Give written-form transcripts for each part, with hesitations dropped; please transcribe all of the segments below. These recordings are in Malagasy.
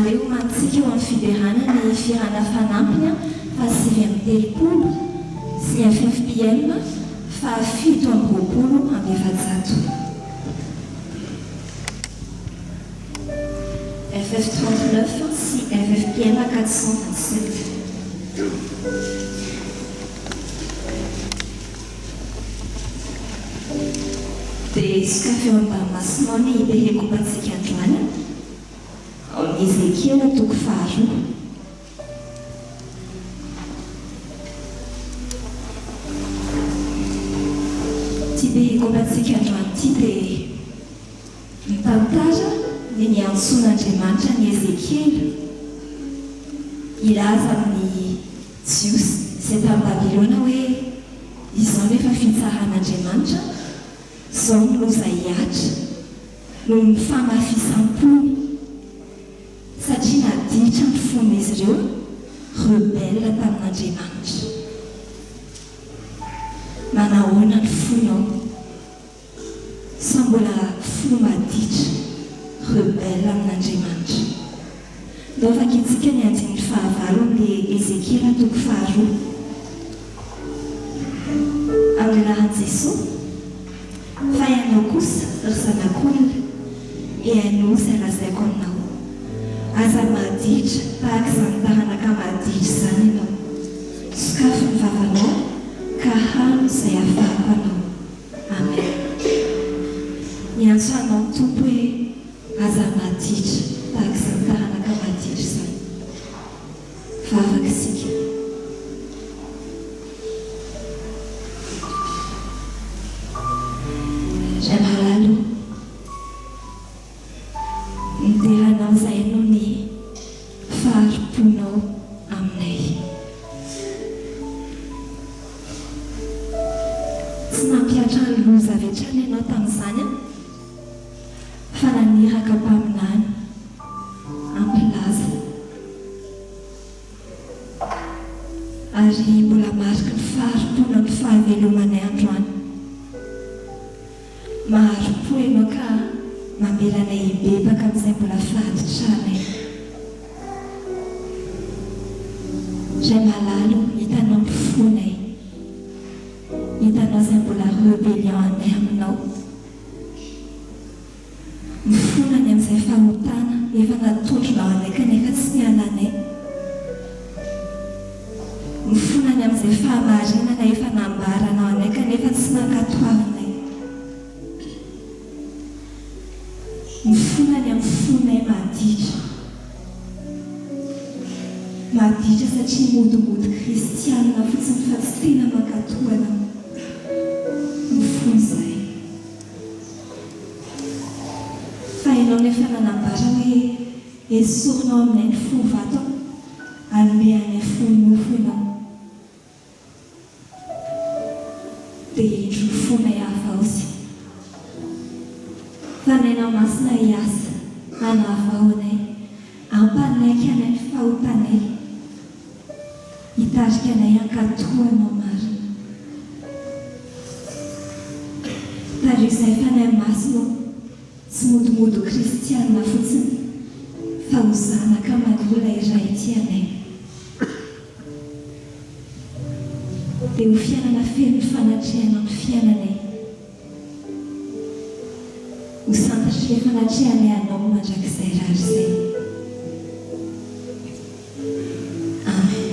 Andeha homanintsika eo amin'ny fiderana ny fihirana fanampiny faha-39 sy ffpm faha-427. FF 39 sy ffpm 427. Dia sokafy eo ambany masonao ny perekopantsika androany, ao amin'ny Ezekiela toko faharoa. Ity perekopantsika androany ity dia mitantara ny niantsoan'Andriamanitra an'i Ezekiela hilaza amin'ny Jiosy izay tany Babylona hoe, Izao no efa fitsaran'Andriamanitra, izao no loza hihatra noho ny famafisam-pony, satria naditra ny fon'izy ireo, rebelle tamin'Andriamanitra. Manahoana ny fonao? Sa mbola fo maditra, rebelle amin'Andriamanitra? Ndao vakintsika ny andininy fahavalo amin'ny Ezekiela toko faharoa. Amin'ny anaran'i Jesoa, Fa ianao kosa, ry zanak'olona, mihainoa izay lazaiko aminao. Aza maditra tahaka izany taranaka maditra izany ianao. Sokafy ny vavanao ka hano izay hafahako anao. Amen. Miantso anao ny Tompo hoe aza maditra tahaka izany taranaka maditra izany. Vavaka isika. Ray malala o, midera anao izahay noho ny fahari-ponao aminay. Tsy nampihatra ny loza avy hatrany ianao tamin'izany an, fa naniraka mpaminany hampilaza. Ary mbola mariky ny fahari-ponao ny fahavelomanay androany. Mahari-po ianao ka mamela anay hibebaka amin'izay mbola fahaditranay. Ray malala o, hitanao ny fonay. Hitanao izay mbola rebellion anay aminao. Mifona ny amin'izay fahotana efa natondronao anay kanefa tsy nialanay. Mifona ny amin'izay fahamarinana efa nambaranao anay kanefa tsy nankatoavinay. Mifona ny amin'ny fonay maditra. Maditra satria modimody kristianina fotsiny fa tsy tena mankatò anao. Mifona izahay. Fa ianao no efa nanambara hoe esorinao aminay ny fo vato, hanome anay fo nofo ianao. Dia indro ny fonay havaozy. Fanahinao Masina hiasa hanavao anay, hampanaiky anay ny fahotanay, hitarika anay hankatò Anao marina. Tariho izahay Fanahy Masina ô, tsy modimody ho kristianina fotsiny, fa ho zanaka malio ilay Ray tia anay. Dia ho fiainana feno ny fanatrehanao ny fiainanay. Ho santatry ilay fanatrehanay anao mandrakizay raharizay. Amen.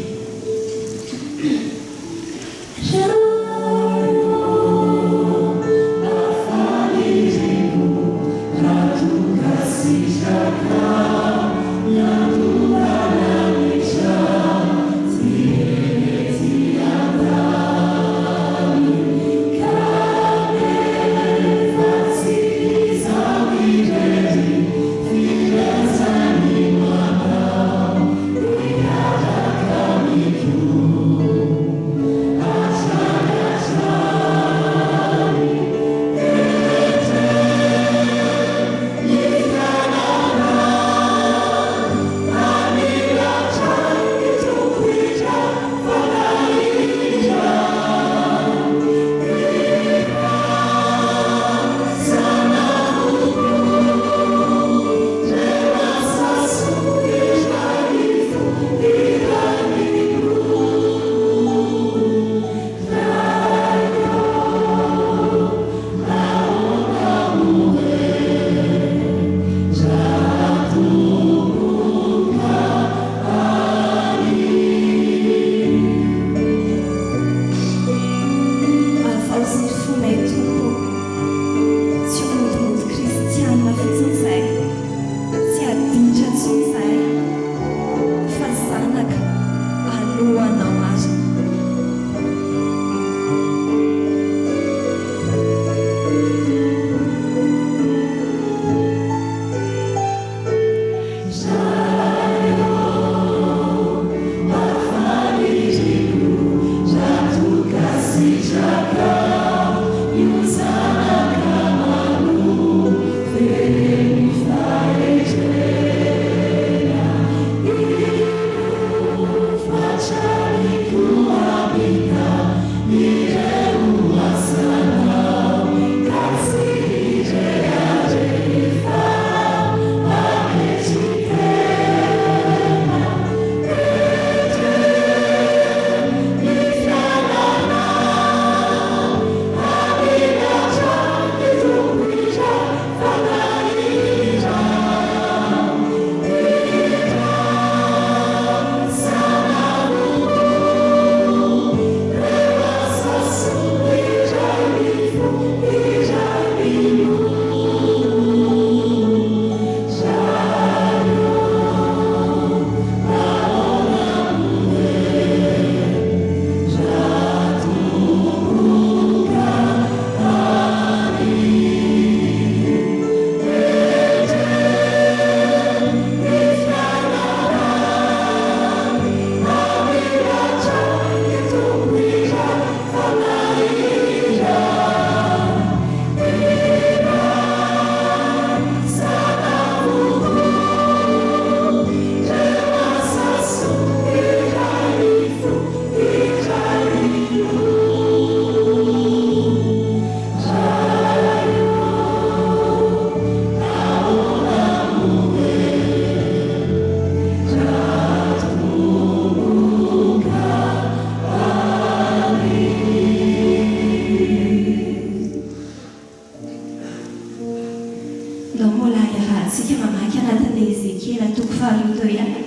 teo ihany.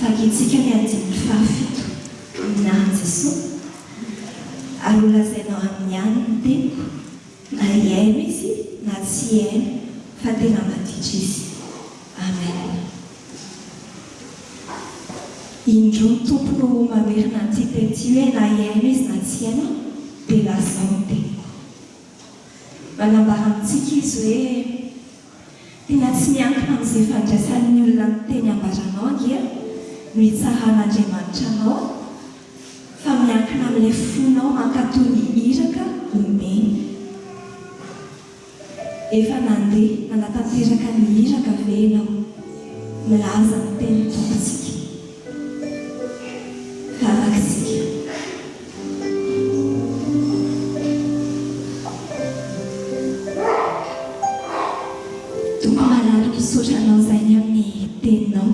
Vakintsika ny andininy fahafito amin'ny anaran'i Jesoa, Ary holazainao aminy ihany ny teniko, na hihaino izy na tsy hihaino, fa tena maditra izy. Amen. Indroa ny Tompo no mamerina an'ity teny ity hoe na hihaino izy na tsy hihaino dia lazao ny teniko. Manambara amintsika izy hoe tena tsy miankina amin'izay fandraisan'ny olona ny teny ambaranao ange no hitsaran'Andriamanitra anao fa miankina amin'ilay fonao mankatò ny iraka omeny. Efa nandeha nanatanteraka ny iraka ve ianao? Milaza ny tenin'ny Tompontsika. Vavaka isika. Tompo malala misaotra Anao izay ny amin'ny teninao.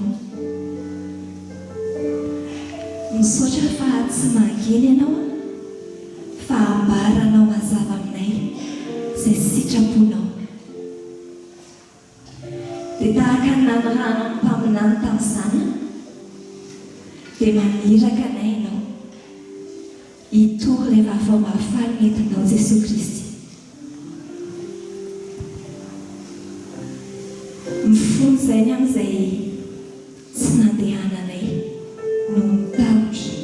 Misaotra fa tsy mangina Ianao an. Fa ambaranao mazava aminay izay sitraponao. Dia tahaka ny nanirahanao ny mpaminany tamin'izany an, dia maniraka anay Ianao hitory ilay vaovao mahafaly nentinao Jesoa Kristy. Mifono izay ny amin'izay tsy nandehananay noho ny tahotra.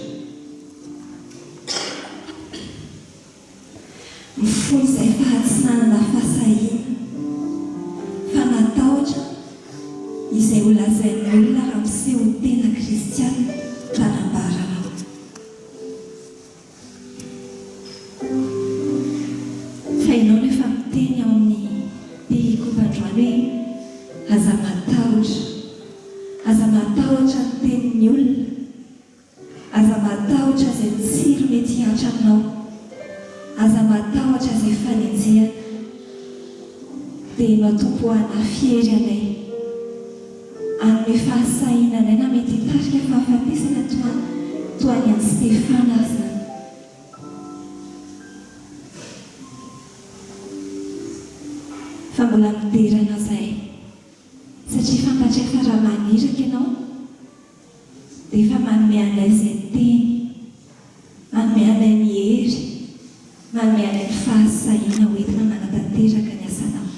Mifono izay fa tsy nanana fahasahiana, fa natahotra izay ho lazain'ny olona raha miseho ho tena kristiana mpanambara anao. Fa ianao no efa miteny ao amin'ny perikopa androany hoe aza matahotra, aza matahotra ny tenin'ny olona, Aza matahotra izay tsiro mety hihatra aminao. Aza matahotra izay fanenjehana. Dia Ianao Tompo hanafy hery anay. Hanome fahasahiana anay na mety hitarika fahafatesana toa toa ny an'i Stefana aza. Fa mbola midera Anao izahay. Satria fantatray fa raha maniraka Ianao. Dia efa manome anay izay teny, manome anay ny hery, manome anay ny fahasahiana ho entina manatanteraka ny asanao.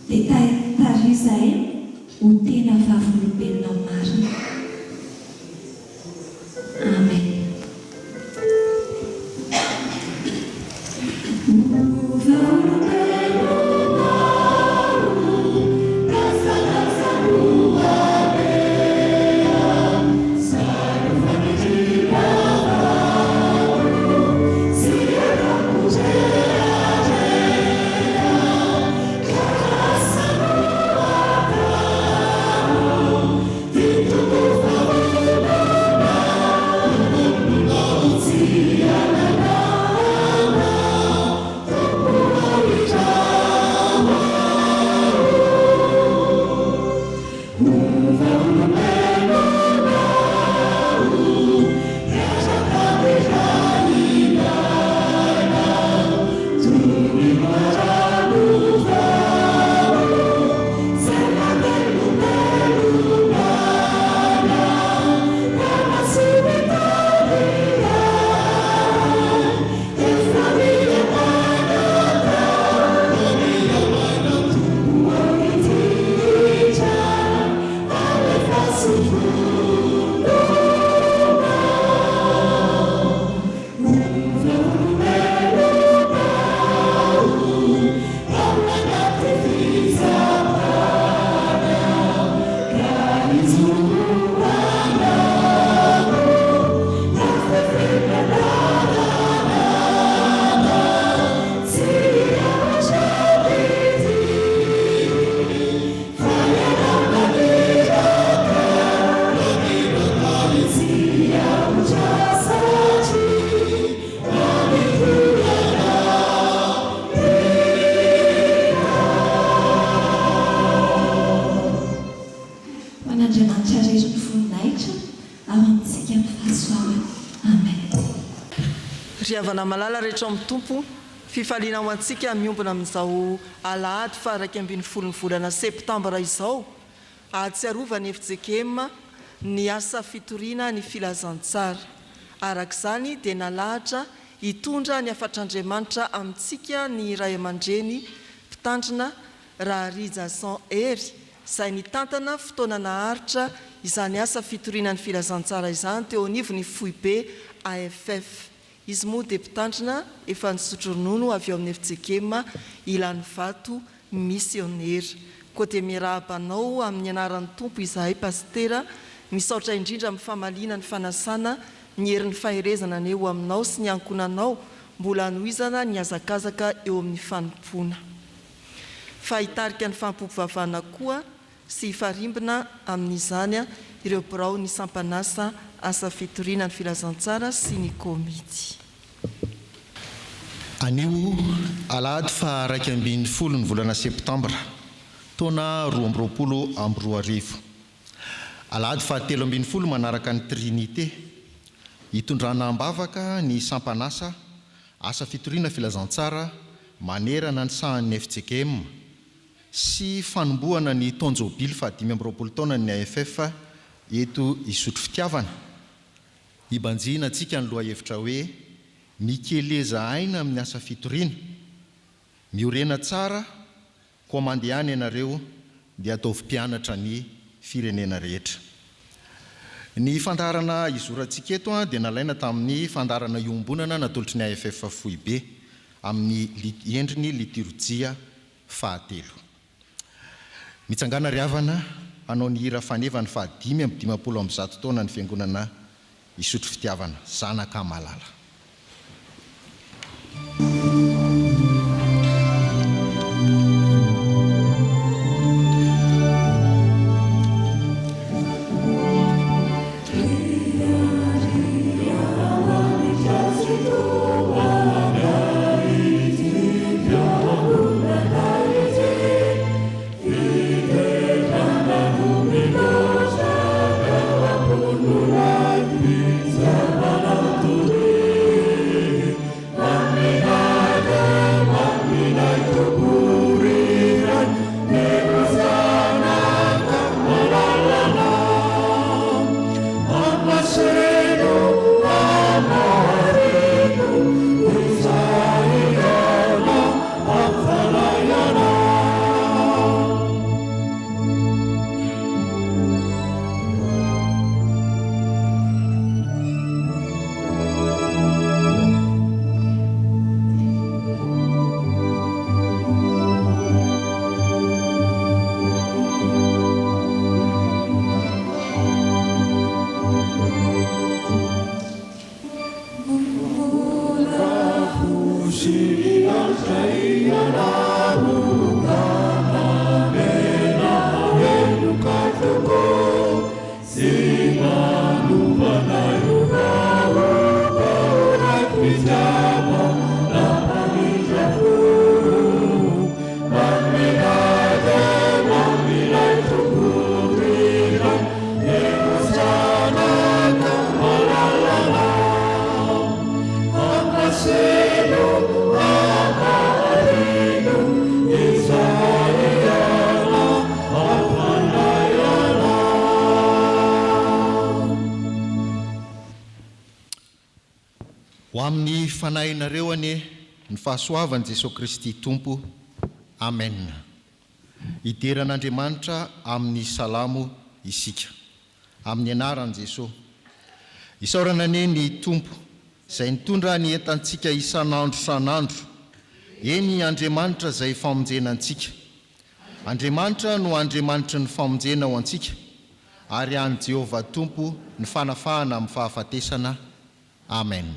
Dia tariho izahay ho tena vavolombelonao marina. Amen. Ho vavolombelonao. Ho an'Andriamanitra irery ny voninahitra ao amintsika ny fahasoavany. Amen. Ry havana malala rehetra ao amin'ny Tompo, fifaliana ho antsika miombona amin'izao alahady faha 11 ny volana septambra izao. ahatsiarovan'ny fjkm ny asa fitoriana ny filazantsara. Araka izany dia nalahatra hitondra ny hafatr'Andriamanitra amintsika ny ray aman-dreny mpitandrina Raharijason Hery izay nitantana fotoana naharitra izany asa fitoriana ny filazantsara izany teo anivon'ny foibe AFF. Izy moa dia mpitandrina efa nisotro ronono avy ao amin'ny fjkm Ilanivato Misionera. Koa dia miarahaba anao amin'ny anaran'ny Tompo izahay Pasitera, misaotra indrindra amin'ny famaliana ny fanasana, ny herin'ny faherezana anie ho aminao sy ny ankohonanao mbola hanohizana ny hazakazaka eo amin'ny fanompoana. Fa hitarika ny fahampompivavahana koa sy hifarimbona amin'izany ireo biraon'ny sampan'asa asa fitoriana ny filazantsara sy ny komity. Anio alahady faha 11 ny volana septambra, taona 2022. Alahady faha 13 manaraka ny Trinite. Hitondrana am-bavaka ny sampan'asa asa fitoriana filazantsara manerana ny sahan'ny fjkm sy fanombohana ny taon-jobily faha 25 taonan'ny AFF eto Isotry Fitiavana. Hibanjina antsika ny lohahevitra hoe Mikeleza aina amin'ny asa fitoriana, miorena tsara, koa mandehana ianareo dia ataovy mpianatra ny firenena rehetra. Ny fandaharana izorantsika eto dia nalaina tamin'ny fandaharana iombonana natolotry ny AFF Foibe amin'ny endriny litorjia fahatelo. Mitsangàna ry havana hanao ny hira faneva ny faha 155 taonan'ny Fiangonana Isotry Fitiavana, Zanaka malala. Ho amin'ny fanahinareo anie ny fahasoavan'i Jesoa Kristy Tompo. Amen. Hidera an'Andriamanitra amin'ny salamo isika. Amin'ny anaran'i Jesoa. Isaorana anie ny Tompo izay nitondra ny entantsika isan'andro san'andro. Eny Andriamanitra izay famonjena antsika. Andriamanitra no Andriamanitry ny famonjena ho antsika, ary an'i Jehovah Tompo ny fanafahana amin'ny fahafatesana. Amen.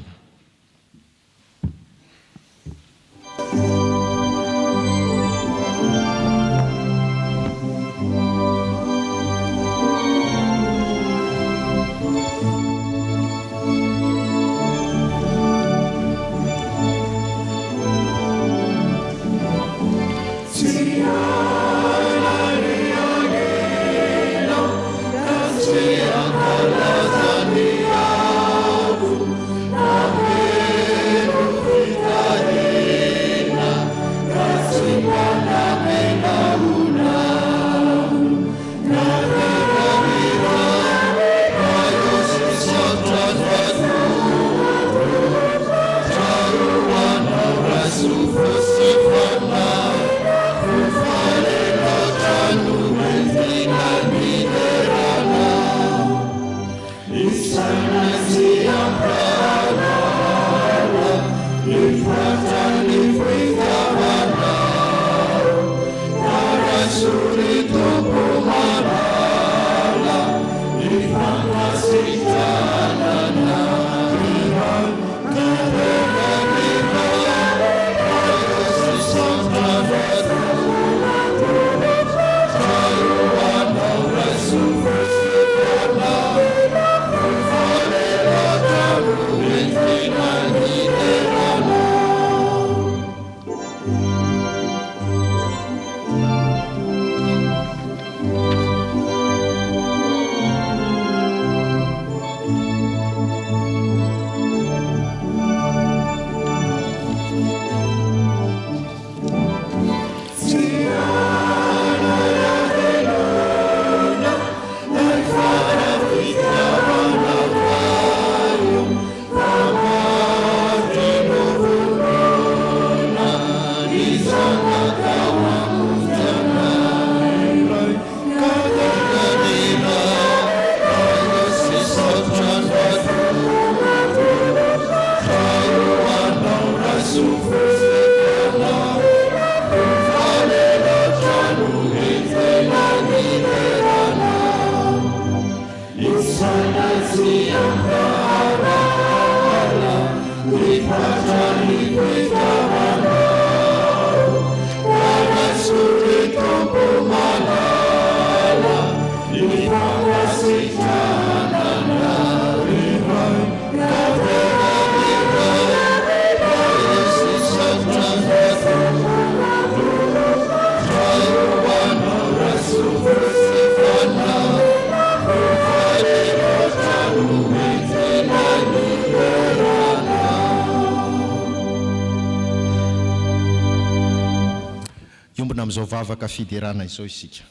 Hiombona amin'izao vavaka fiderana izao isika.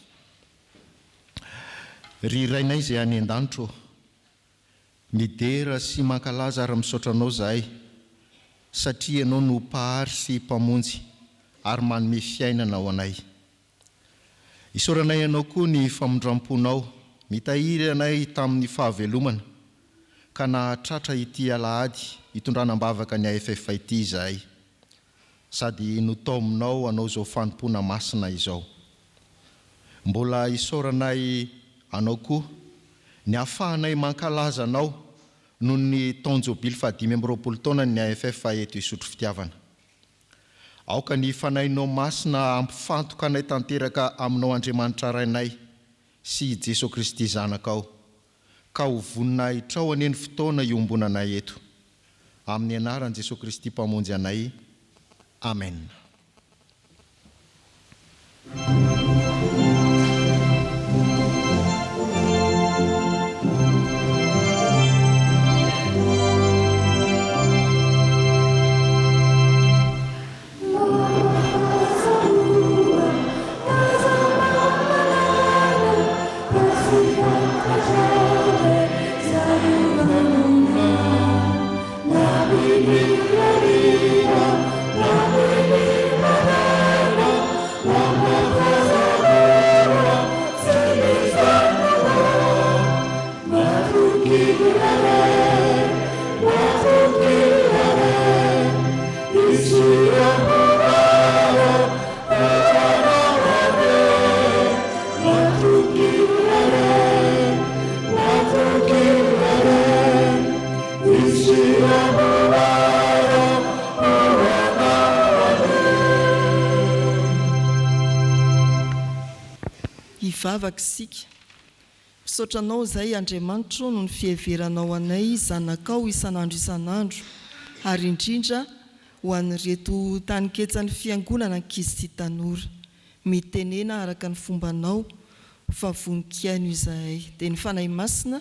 Ry Rainay izay any an-danitra ô, midera sy mankalaza ary misaotra Anao izahay satria Ianao no Mpahary sy Mpamonjy ary manome fiainana ho anay. Isaoranay Anao koa ny famindram-ponao nitahiry anay tamin'ny fahavelomana ka nahatratra ity alahady hitondrana am-bavaka ny AFF ity izahay sady notaominao hanao izao fanompoana masina izao. Mbola isaoranay Anao koa ny ahafahanay mankalaza Anao noho ny taon-jobily fahadimy amby 20 taonan'ny AFF eto Isotry Fitiavana. Aoka ny Fanahinao Masina hampifantoka anay tanteraka Aminao Andriamanitra Rainay sy i Jeso Kristy Zanakao, ka ho voninahitrao anie ny fotoana iombonanay eto. Amin'ny anaran'i Jeso Kristy Mpamonjy anay. Amen. Hivavaka isika. Misaotra Anao izahay Andriamanitro noho ny fiheveranao anay zanakao isan'andro isan'andro ary indrindra ho an'ireto taninketsan'ny Fiangonana ankizy sy tanora. Mitenena araka ny fombanao fa vonon-kihaino izahay. Dia ny Fanahy Masina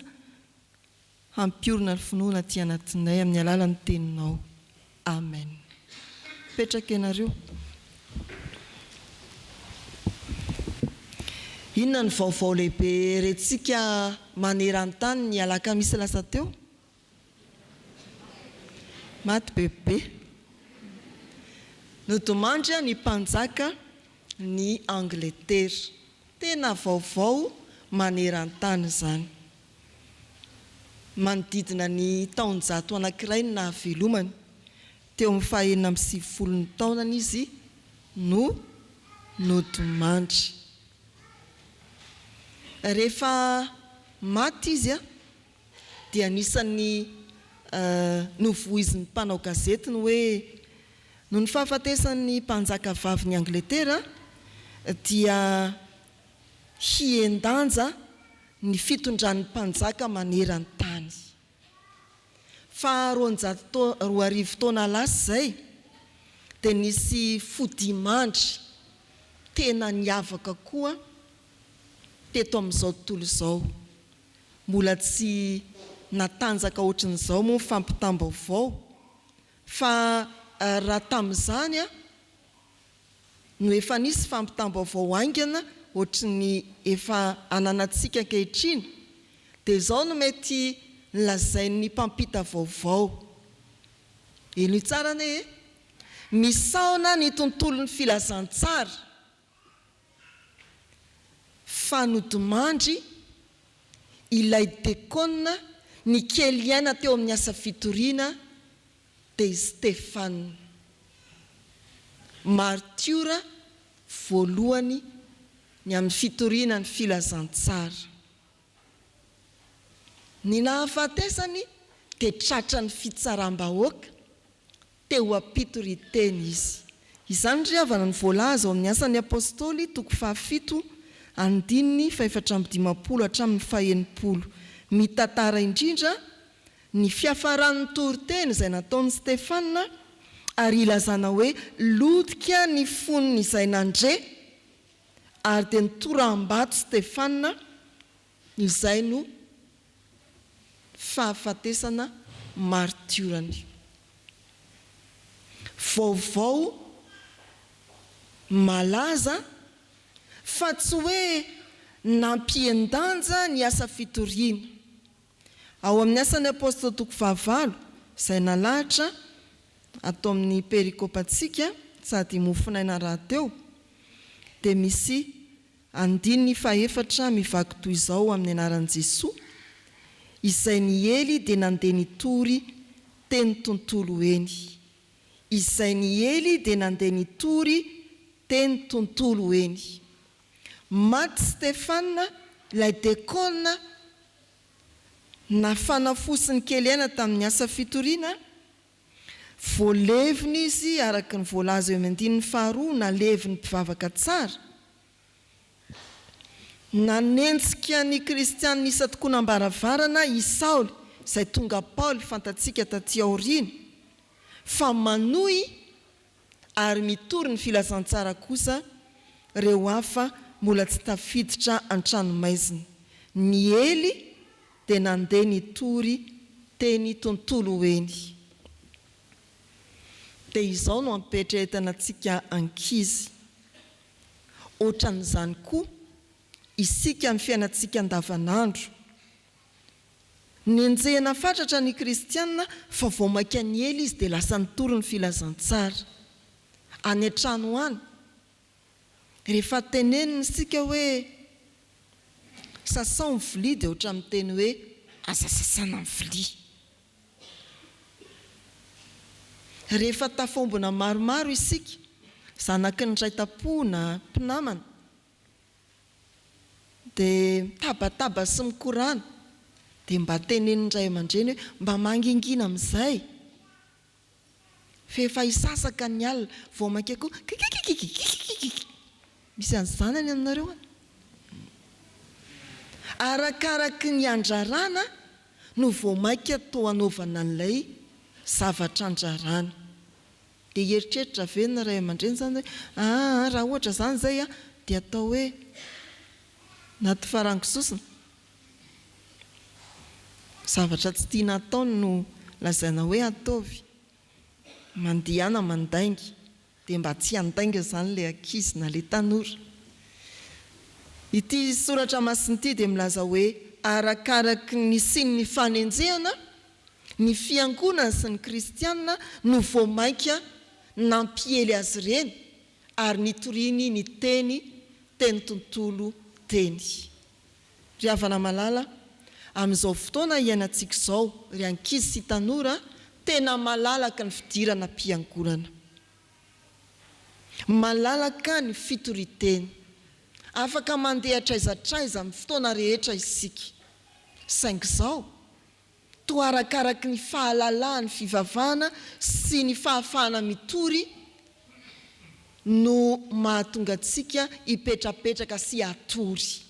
hampiorina ny finoana aty anatinay amin'ny alalan'ny Teninao. Amen. Mipetraka ianareo. Inona ny vaovao lehibe rentsika maneran-tany ny alakamisy lasa teo? Maty bebe. Nodimandry ny mpanjaka ny Angletera. Tena vaovao maneran-tany izany. Manodidina ny taonjato anankiray ny nahavelomany. Teo amin'ny faha 96 ny taonany izy no nodimandry. Rehefa maty izy dia anisan'ny novoizin'ny mpanao gazety ny hoe noho ny fahafatesan'ny mpanjaka vavin'i Angletera dia hihen-danja ny fitondran'ny mpanjaka maneran-tany. Fa 2002 taona lasa izay dia nisy fodimandry tena niavaka koa teto amin'izao tontolo izao. Mbola tsy natanjaka ohatran'izao moa ny fampitam-baovao fa raha tamin'izany no efa nisy fampitam-baovao haingana ohatry ny efa ananantsika ankehitriny, dia izao no mety nolazain'ny mpampita vaovao. Henoy tsara anie e! Misaona ny tontolon'ny filazantsara fa nodimandry ilay dekona nikely aina teo amin'ny asa fitoriana dia i Stefana, martiora voalohany ny amin'ny fitoriana ny filazantsara. Ny nahafatesany dia tratran'ny fitsaram-bahoaka teo am-pitorian-teny izy. Izany ry havana no voalaza ao amin'ny Asan'ny Apostoly toko fahafito andininy fahefatra amby dimampolo hatramin'ny fahenimpolo. Mitantara indrindra Ny fiafaran'ny toriteny izay nataon'i Stefana ary ilazana hoe lotika ny fon'izay nandre ary dia nitoraham-bato Stefana, izay no fahafatesana martiorany. Vaovao malaza fa tsy hoe nampihen-danja ny asa fitoriana. Ao amin'ny Asan'ny Apostoly toko fahavalo, izay nalahatra ato amin'ny perikopantsika sady mofonaina rahateo, dia misy andininy fahefatra mivaky toy izao amin'ny anaran'i Jesoa, Izay niely dia nandeha nitory teny tontolo eny. Izay niely dia nandeha nitory teny tontolo eny. Maty Stefana, ilay dekona nafana fo sy nikely aina tamin'ny asa fitoriana, voalevina izy araka ny voalaza eo amin'ny andininy faharoa, nalevin'ny mpivavaka tsara. Nanenjika ny kristianina isan-tokonam-baravarana i Saoly, izay tonga Paoly fantatsika taty aoriana, fa manohy ary mitory ny filazantsara kosa ireo hafa mbola tsy tafiditra an-tranomaizina. Niely dia nandeha nitory teny tontolo eny. Dia izao no ampietreretana antsika ankizy. Ohatran'izany koa isika amin'ny fiainantsika andavanandro. Nenjehina fatratra ny kristiana fa vao mainka niely izy dia lasa nitory ny filazantsara. Any an-trano any, rehefa tenenina isika hoe sasao ny vilia dia ohatran'ny miteny hoe aza sasana ny vilia. Rehefa tafaombona maromaro isika, zanaky ny ray tam-po na mpinamana, Dia mitabataba sy mikorana. Dia mba tenenin'ny ray aman-dreny hoe mba mangingina amin'izay. F'efa hisasaka ny alina, vao mainka koa kikikikikikikikiki. Misy an'izany any aminareo any? Arakaraky ny andrarana no vao mainka toa anaovana an'ilay zavatra andrarana. Dia hieritreritra ve ny ray aman-dreny izany hoe aa raha ohatra izany izay an, dia atao hoe anaty farango sosona? Zavatra tsy tiana atao no lazaina hoe ataovy. Mandehana mandainga. Dia mba tsy handainga izany ilay ankizy na ilay tanora. Ity soratra masina ity dia milaza hoe arakaraky ny nisian'ny fanenjehana, ny fiangonana sy ny kristiana no vao mainka nampiely azy ireny ary nitoriany ny teny teny tontolo teny. Ry havana malala, amin'izao fotoana iainantsika izao, ry ankizy sy tanora, Tena malalaka ny fidirana am-piangonana. Malalaka ny fitorian-teny. Afaka mandeha hatraiza hatraiza amin'ny fotoana rehetra isika. Saingy izao, toa arakaraky ny fahalalahan'ny fivavahana sy ny fahafahana mitory no mahatonga antsika hipetrapetraka sy hatory.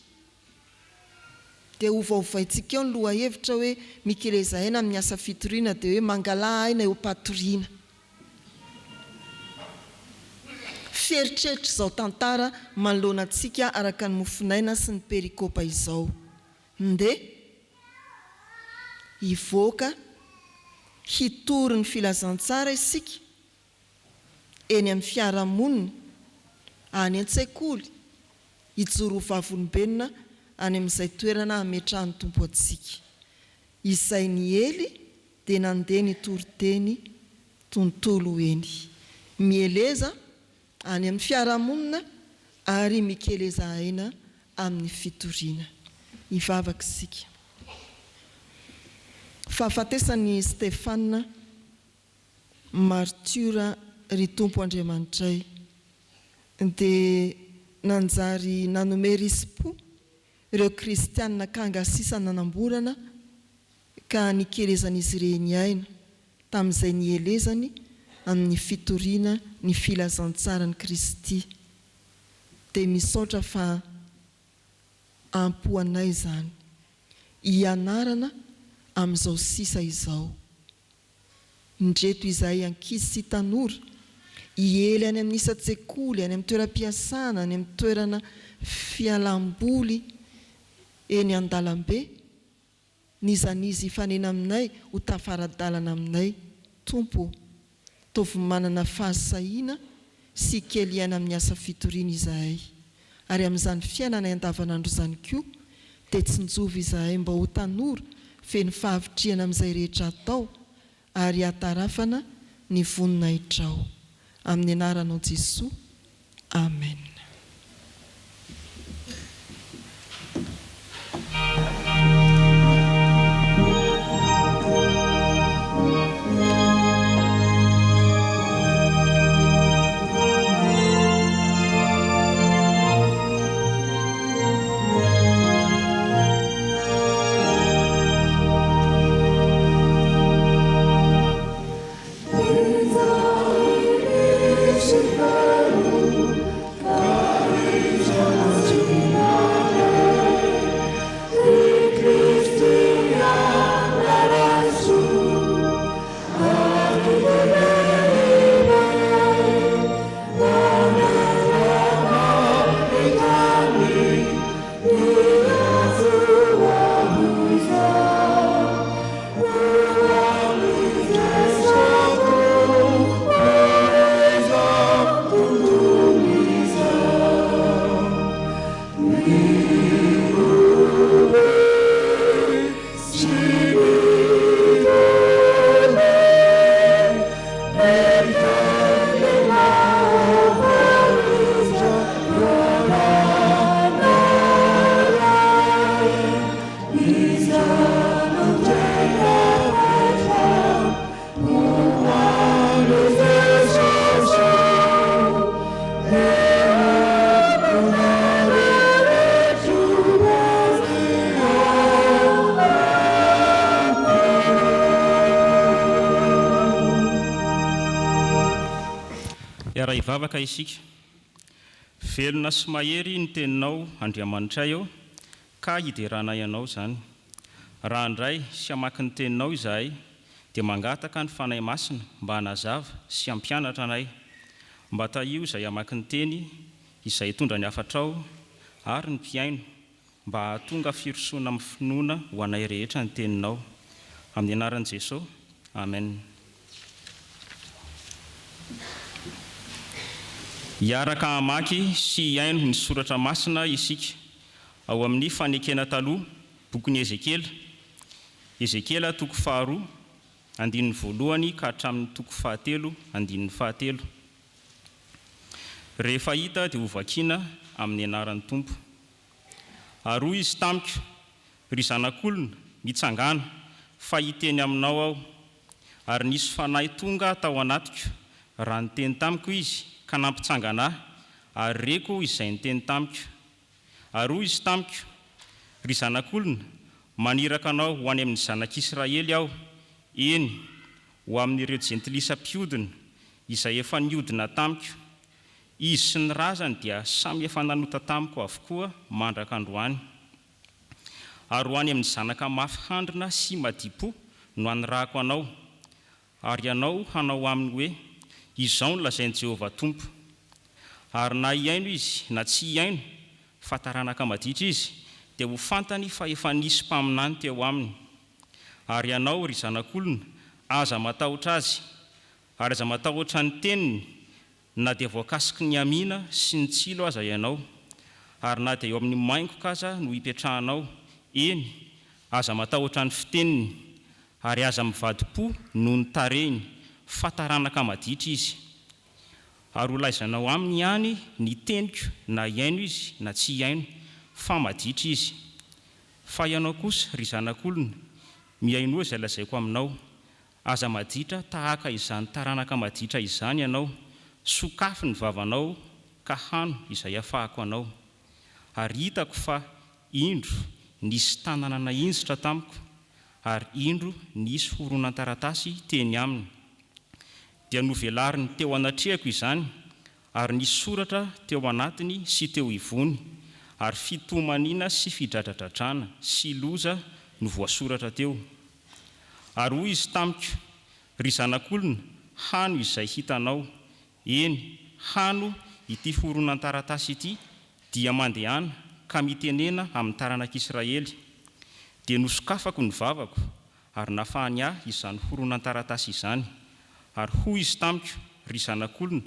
Dia hovaovaintsika eo ny lohahevitra hoe mikeleza aina amin'ny asa fitoriana dia hoe mangalà aina eo am-patoriana. Fieritreritr'izao tantara manoloana antsika araka ny mofonaina sy ny perikopa izao. Ndeha hivoaka hitory ny filazantsara isika eny amin'ny fiarahamonina, any an-tsekoly, hijoro ho vavolombelona any amin'izay toerana hametrahan'ny Tompo antsika. Izay niely dia nandeha nitory teny tontolo eny. Mieleza any amin'ny fiarahamonina ary mikeleza aina amin'ny fitoriana. Hivavaka isika. Fahafatesan'i Stefana Martiora Ry Tompo Andriamanitray dia nanjary nanome risi-po ireo kristiana kanga sisa nanamborana ka nikelezan'izy ireny aina tamin'izay nielezany amin'ny fitoriana ny filazantsaran'i Kristy. Dia misaotra fa ampy ho anay izany hianarana amin'izao sisa izao. Indreto izahay ankizy sy tanora, hiely any amin'ny isan-tsekoly, any amin'ny toeram-piasana, any amin'ny toerana fialam-boly, eny an-dalambe, n'iza n'iza hifanena aminay ho tafara-dalana aminay, Tompo ô. Ataovy manana fahasahiana sy kely aina amin'ny asa fitoriana izahay. Ary amin'izany fiainanay andavanandro izany koa, dia tsinjovy izahay mba ho tanora feno fahavitrihana amin'izay rehetra atao, ary hahatarafana ny voninahitrao. Amin'ny anaranao Jesoa. Amen. Hiara-hivavaka isika. Velona sy mahery ny teninao Andriamanitray ô, Ka hideranay Anao izany. Raha handray sy hamaky ny Teninao izahay, dia mangataka ny Fanahy Masina mba hanazava sy hampianatra anay. Mba tahio izay hamaky ny Teny, izay hitondra ny hafatrao, ary ny mpihaino, mba hahatonga firosoana amin'ny finoana ho anay rehetra ny Teninao. Amin'ny anaran'i Jeso. Amen. Hiaraka hamaky sy hihaino ny Soratra Masina isika ao amin'ny Fanekena Taloha, bokin'i Ezekiela, Ezekiela toko faharoa, andininy voalohany ka hatramin'ny toko fahatelo, andininy fahatelo. Rehefa hita dia hovakiana amin'ny anaran'ny Tompo. Ary hoy Izy tamiko, Ry zanak'olona, mitsangàna, fa hiteny aminao Aho. Ary nisy fanahy tonga tao anatiko, raha niteny tamiko izy, ka nampitsangana ahy, ary reko izay niteny tamiko. Ary hoy izy tamiko, Ry zanak'olona, maniraka anao ho any amin'ny zanak'Israely aho, eny, ho amin'ireo jentilisa mpiodina, izay efa niodina tamiko. Izy sy ny razany dia samy efa nanota tamiko avokoa mandraka androany. Ary ho any amin'ny zanaka mafy handrina sy madi-po no anirahako anao, ary ianao hanao aminy hoe, Izao no lazain'i Jehovah Tompo. Ary na hihaino izy na tsy hihaino, fa taranaka maditra izy, dia ho fantany fa efa nisy mpaminany teo aminy. Ary ianao, ry zanak'olona, aza matahotra azy, ary aza matahotra ny teniny, Na dia voakasiky ny hamina sy ny tsilo aza ianao, ary na dia eo amin'ny maingoka aza no ipetrahanao, eny, aza matahotra ny fiteniny, ary aza mivadi-po noho ny tarehiny, fa taranaka maditra izy. Ary holazainao aminy ihany ny teniko na hihaino izy na tsy hihaino, fa maditra izy. Fa ianao kosa, ry zanak'olona, mihainoa izay lazaiko aminao, Aza maditra tahaka izany taranaka maditra izany ianao, sokafy ny vavanao ka hano izay afahako anao. Ary hitako fa, indro, nisy tanana nahinjitra tamiko, ary indro nisy horonan-taratasy teny aminy. Dia novelariny teo anatrehako izany, ary nisy soratra teo anatiny sy teo ivony, ary fitomaniana sy fidradradradrana sy loza no voasoratra teo. Ary hoy izy tamiko, Ry zanak'olona, hano izay hitanao, eny, hano ity horonan-taratasy ity, dia mandehana ka mitenena amin'ny taranak'Israely. Dia nosokafako ny vavako, ary nafahany ahy izany horonan-taratasy izany. Ary hoy izy tamiko, Ry zanak'olona,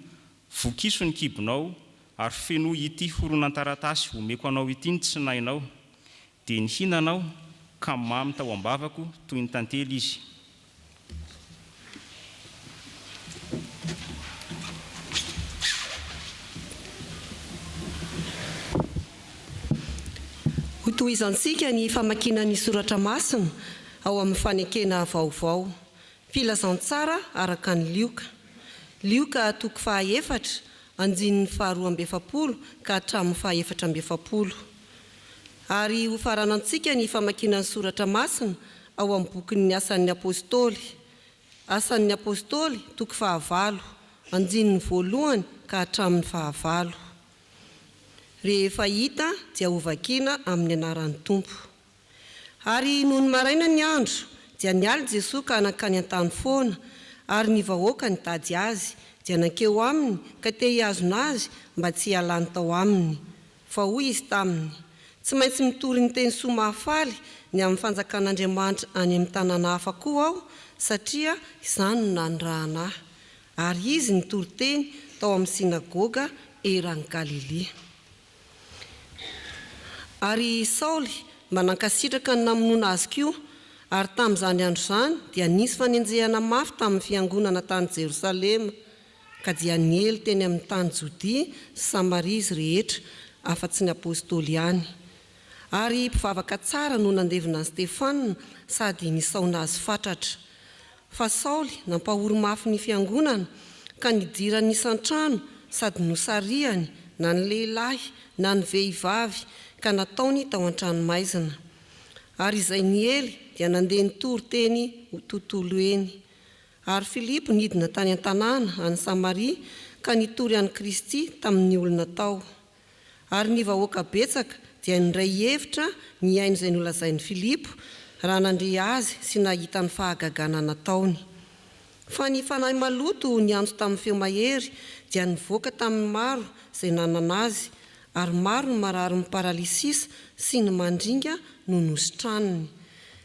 vokiso ny kibonao, ary fenoy ity horonan-taratasy omeko anao ity ny tsinainao. Dia nihinana aho, ka mamy tao am-bavako toy ny tantely izy. Hotohizantsika ny famakiana ny soratra masina ao amin'ny Fanekena Vaovao. Filazantsara araka an'i Lioka. Lioka toko fahaefatra, andininy faharoa amby efapolo ka hatramin'ny fahaefatra amby efapolo. Ary hofaranantsika ny famakiana ny soratra masina ao amin'ny bokin'ny Asan'ny Apostoly. Asan'ny Apostoly, toko fahavalo, andininy voalohany ka hatramin'ny fahavalo. Rehefa hita dia hovakiana amin'ny anaran'ny Tompo. Ary nony maraina ny andro, dia niala Jesoa ka nankany an-tany foana, ary ny vahoaka nitady Azy, dia nankeo aminy ka te hihazona Azy mba tsy hialany tao aminy. Fa hoy Izy taminy, Tsy maintsy mitory ny teny soa mahafaly ny amin'ny fanjakan'Andriamanitra any amin'ny tanàna hafa koa Aho, satria izany no nanirahana Ahy. Ary Izy nitory teny tao amin'ny synagoga eran'i Galilia. Ary i Saoly mba nankasitraka ny namonoana azy koa, ary tamin'izany andro izany dia nisy fanenjehana mafy tamin'ny fiangonana tany Jerosalema, ka dia niely teny amin'ny tany Jodia sy Samaria izy rehetra, afa-tsy ny apostoly ihany. Ary mpivavaka tsara no nandevina an'i Stefana sady nisaona azy fatratra. Fa Saoly nampahory mafy ny fiangonana, ka nidirany isan-trano sady nosarihany na ny lehilahy na ny vehivavy, ka nataony tao an-tranomaizina. Ary izay niely dia nandeha nitory teny ho tontolo eny. Ary Filipo nidina tany an-tanàna any Samaria ka nitory an'i Kristy tamin'ny olona tao. Ary ny vahoaka betsaka dia niray hevitra nihaino izay nolazain'i Filipo, raha nandre azy sy nahita ny fahagagana nataony. Fa ny fanahy maloto niantso tamin'ny feo mahery dia nivoaka tamin'ny maro izay nanana azy, ary maro ny mararin'ny paralysisa sy ny mandringa no nositraniny.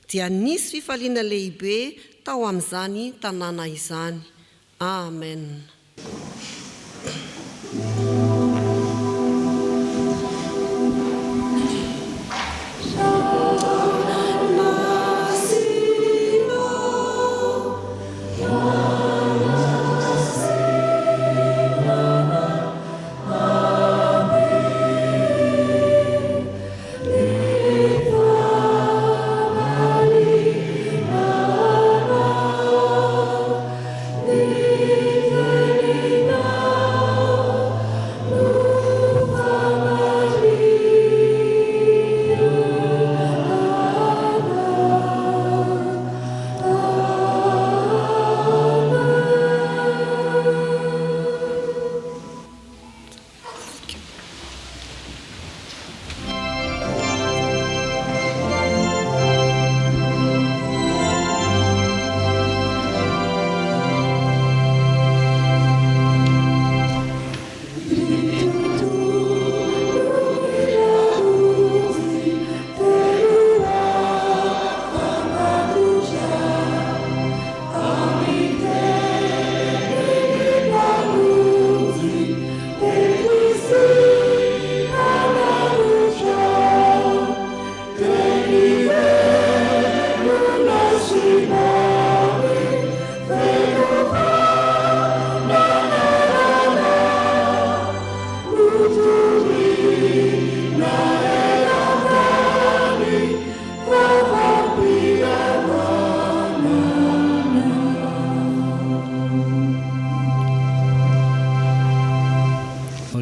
Dia nisy fifaliana lehibe tao amin'izany tanàna izany. Amen.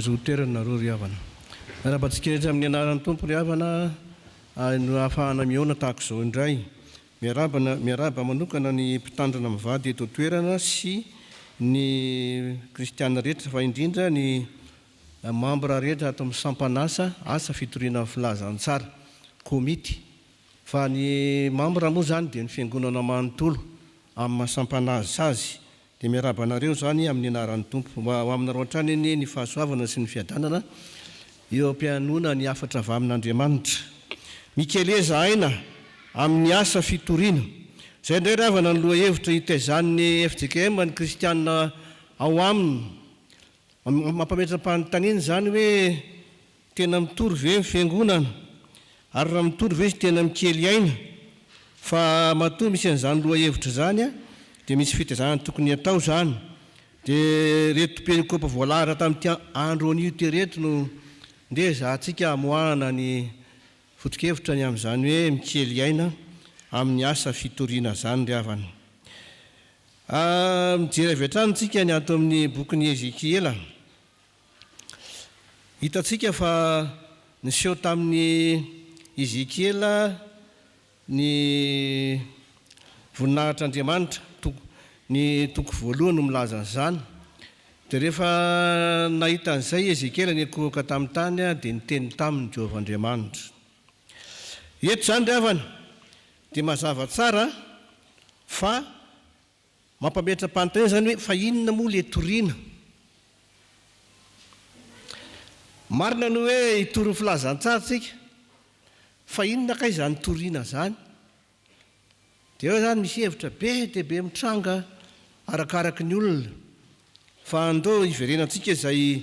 Mazoto toerana nareo ry havana. Miarahaba antsika rehetra amin'ny anaran'ny Tompo ry havana a, no ahafahana mihaona tahaka izao indray. Miarahaba miarahaba manokana ny mpitandrina mivady eto an-toerana sy ny kristiana rehetra fa indrindra ny mambra rehetra ato amin'ny sampan'asa asa fitoriana ny filazantsara, komity. Fa ny mambra moa izany dia ny fiangonana manontolo amin'ny maha sampan'asa azy. Dia miarahaba anareo izany amin'ny anaran'ny Tompo. Mba ho aminareo hatrany anie ny fahasoavana sy ny fiadanana eo am-pihainoana ny hafatra avy amin'Andriamanitra. Mikeleza aina amin'ny asa fitoriana. Izay indray ry havana ny lohahevitra itaizan'ny fjkm ny kristiana ao aminy. Mampametra-panontaniana izany hoe Tena mitory ve ny fiangonana? Ary raha mitory ve izy tena mikely aina? Fa matoa misy an'izany lohahevitra izany dia misy fitaizana tokony hatao izany. Dia ireto perikopa voalahatra tamin'ity andro anio ity ireto no ndeha ezahantsika hamoahana ny foto-kevitra ny amin'izany hoe mikely aina amin'ny asa fitoriana izany ry havana. Mijery avy hatrany isika ny ato amin'ny bokin'i Ezekiela. Hitantsika fa niseho tamin'i Ezekiela ny voninahitr'Andriamanitra. Ny toko voalohany no milaza an'izany. Dia rehefa nahita an'izay i Ezekiela niankohoka tamin'ny tany, dia niteny taminy Jehovah Andriamanitra. Eto izany ry havana, dia mazava tsara fa Mampametra-panontaniana izany hoe fa inona moa le toriana? Marina ny hoe hitory ny filazantsara tsika fa inona kay izany toriana izany? Dia eo izany misy hevitra be dia be mitranga arakaraky ny olona. Fa andao hiverenantsika izay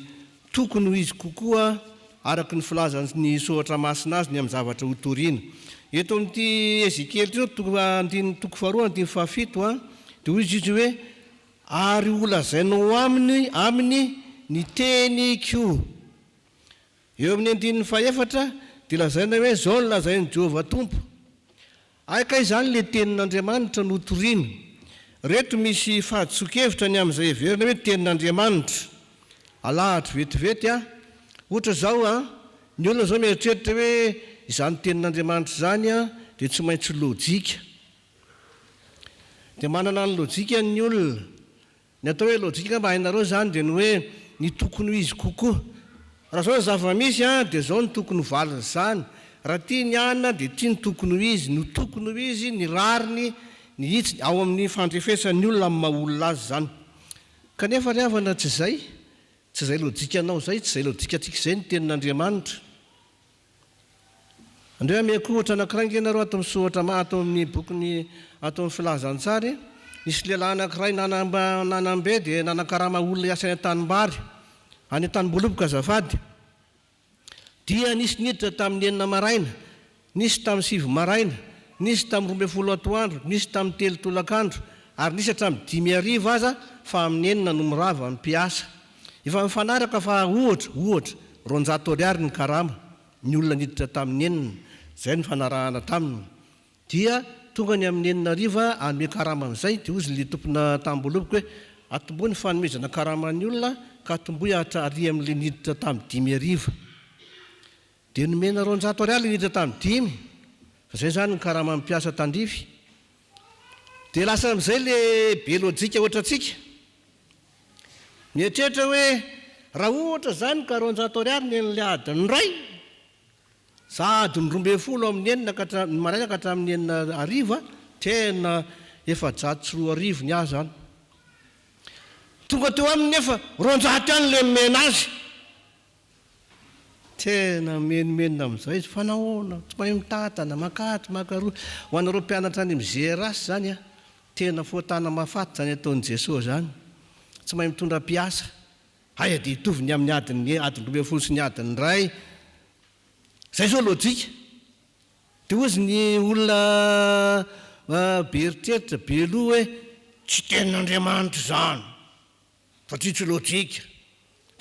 tokony ho izy kokoa araka ny filazan'ny Soratra Masina azy ny amin'ny zavatra hotorina. Eto amin'ity Ezekiela ity izao, toko andininy toko faharoa andininy fahafito, dia hoy izy hoe, Ary holazainao aminy aminy ny teniko. Eo amin'ny andininy fahefatra dia lazaina hoe, Izao no lazain'i Jehovah Tompo, Hay kay izany ilay tenin'Andriamanitra no torina. Reto misy fahadisoan-kevitra ny amin'izay heverina hoe tenin'Andriamanitra. Alahatra vetivety an. Ohatra izao an, ny olona izao mieritreritra hoe izany tenin'Andriamanitra izany an dia tsy maintsy lojika. Dia manana ny lojikany ny olona. Ny atao hoe lojika angamba hainareo izany dia ny hoe ny tokony ho izy kokoa. Raha izao ny zava-misy an, dia izao no tokony ho valin'izany. Raha tia ny anona dia ity no tokony ho izy, ny tokony ho izy, ny rariny, ny hitsiny, ao amin'ny fandrefesan'ny olona amin'ny maha olona azy izany. Kanefa ry havana tsy izay, tsy izay lojikanao izay, tsy izay lojikantsika izay ny tenin'Andriamanitra. Andreo ameko ohatra anankiray ange nareo ato amin'ny soratra ma ato amin'ny bokin'ny ato amin'ny filazantsara e. Nisy lehilahy anankiray nanam nanam-be dia nanankarama olona hiasa any an-tanimbary, any an-tanimboaloboka azafady. Dia nisy niditra tamin'ny enina maraina, nisy tamin'ny sivy maraina, nisy tamin'ny 12 atoandro, nisy tamin'ny telo tolakandro, ary nisy hatramin'ny dimy hariva aza fa amin'ny enina no mirava ny mpiasa. Efa mifanaraka fa ohatra, ohatra, 200 ariary ny karama, ny olona niditra tamin'ny enina, izay nifanarahana taminy. Dia tonga ny amin'ny enina hariva hanome karama amin'izay, dia hozy ilay tompona tamim-boaloboka hoe, atombohy ny fanomezana karama ny olona ka atombohy hatra ary amin'ilay niditra tamin'ny dimy hariva. Dia nomena 200 ariary ilay niditra tamin'ny dimy, fa izay izany ny karaman'ny mpiasa tandrify. Dia lasa amin'izay ilay be lojika ohatrantsika. Mieritreritra hoe raha ohatra izany ka 200 ariary ny an'ilay adiny iray, za adiny 12 amin'ny enina ka hatramin'ny maraina ka hatramin'ny enina hariva, tena 2400 ny ahy izany. Tonga teo aminy nefa 200 ihany ilay nomena azy. Tena mimenomenona amin'izay izy, fa nahoana? Tsy mahay mitantana, mankatsy, mankaroa. Ho anareo mpianatra any amin'ny GRH izany an, tena fahotana mahafaty izany ataon'i Jesoa izany. Tsy mahay mitondra mpiasa. Hay dia hitovy ny amin'ny adiny adiny 12 sy ny adiny iray. Izay izao lojika. Dia hozy ny olona be eritreritra, be loha hoe, tsy tenin'Andriamanitra izany. Satria tsy lojika.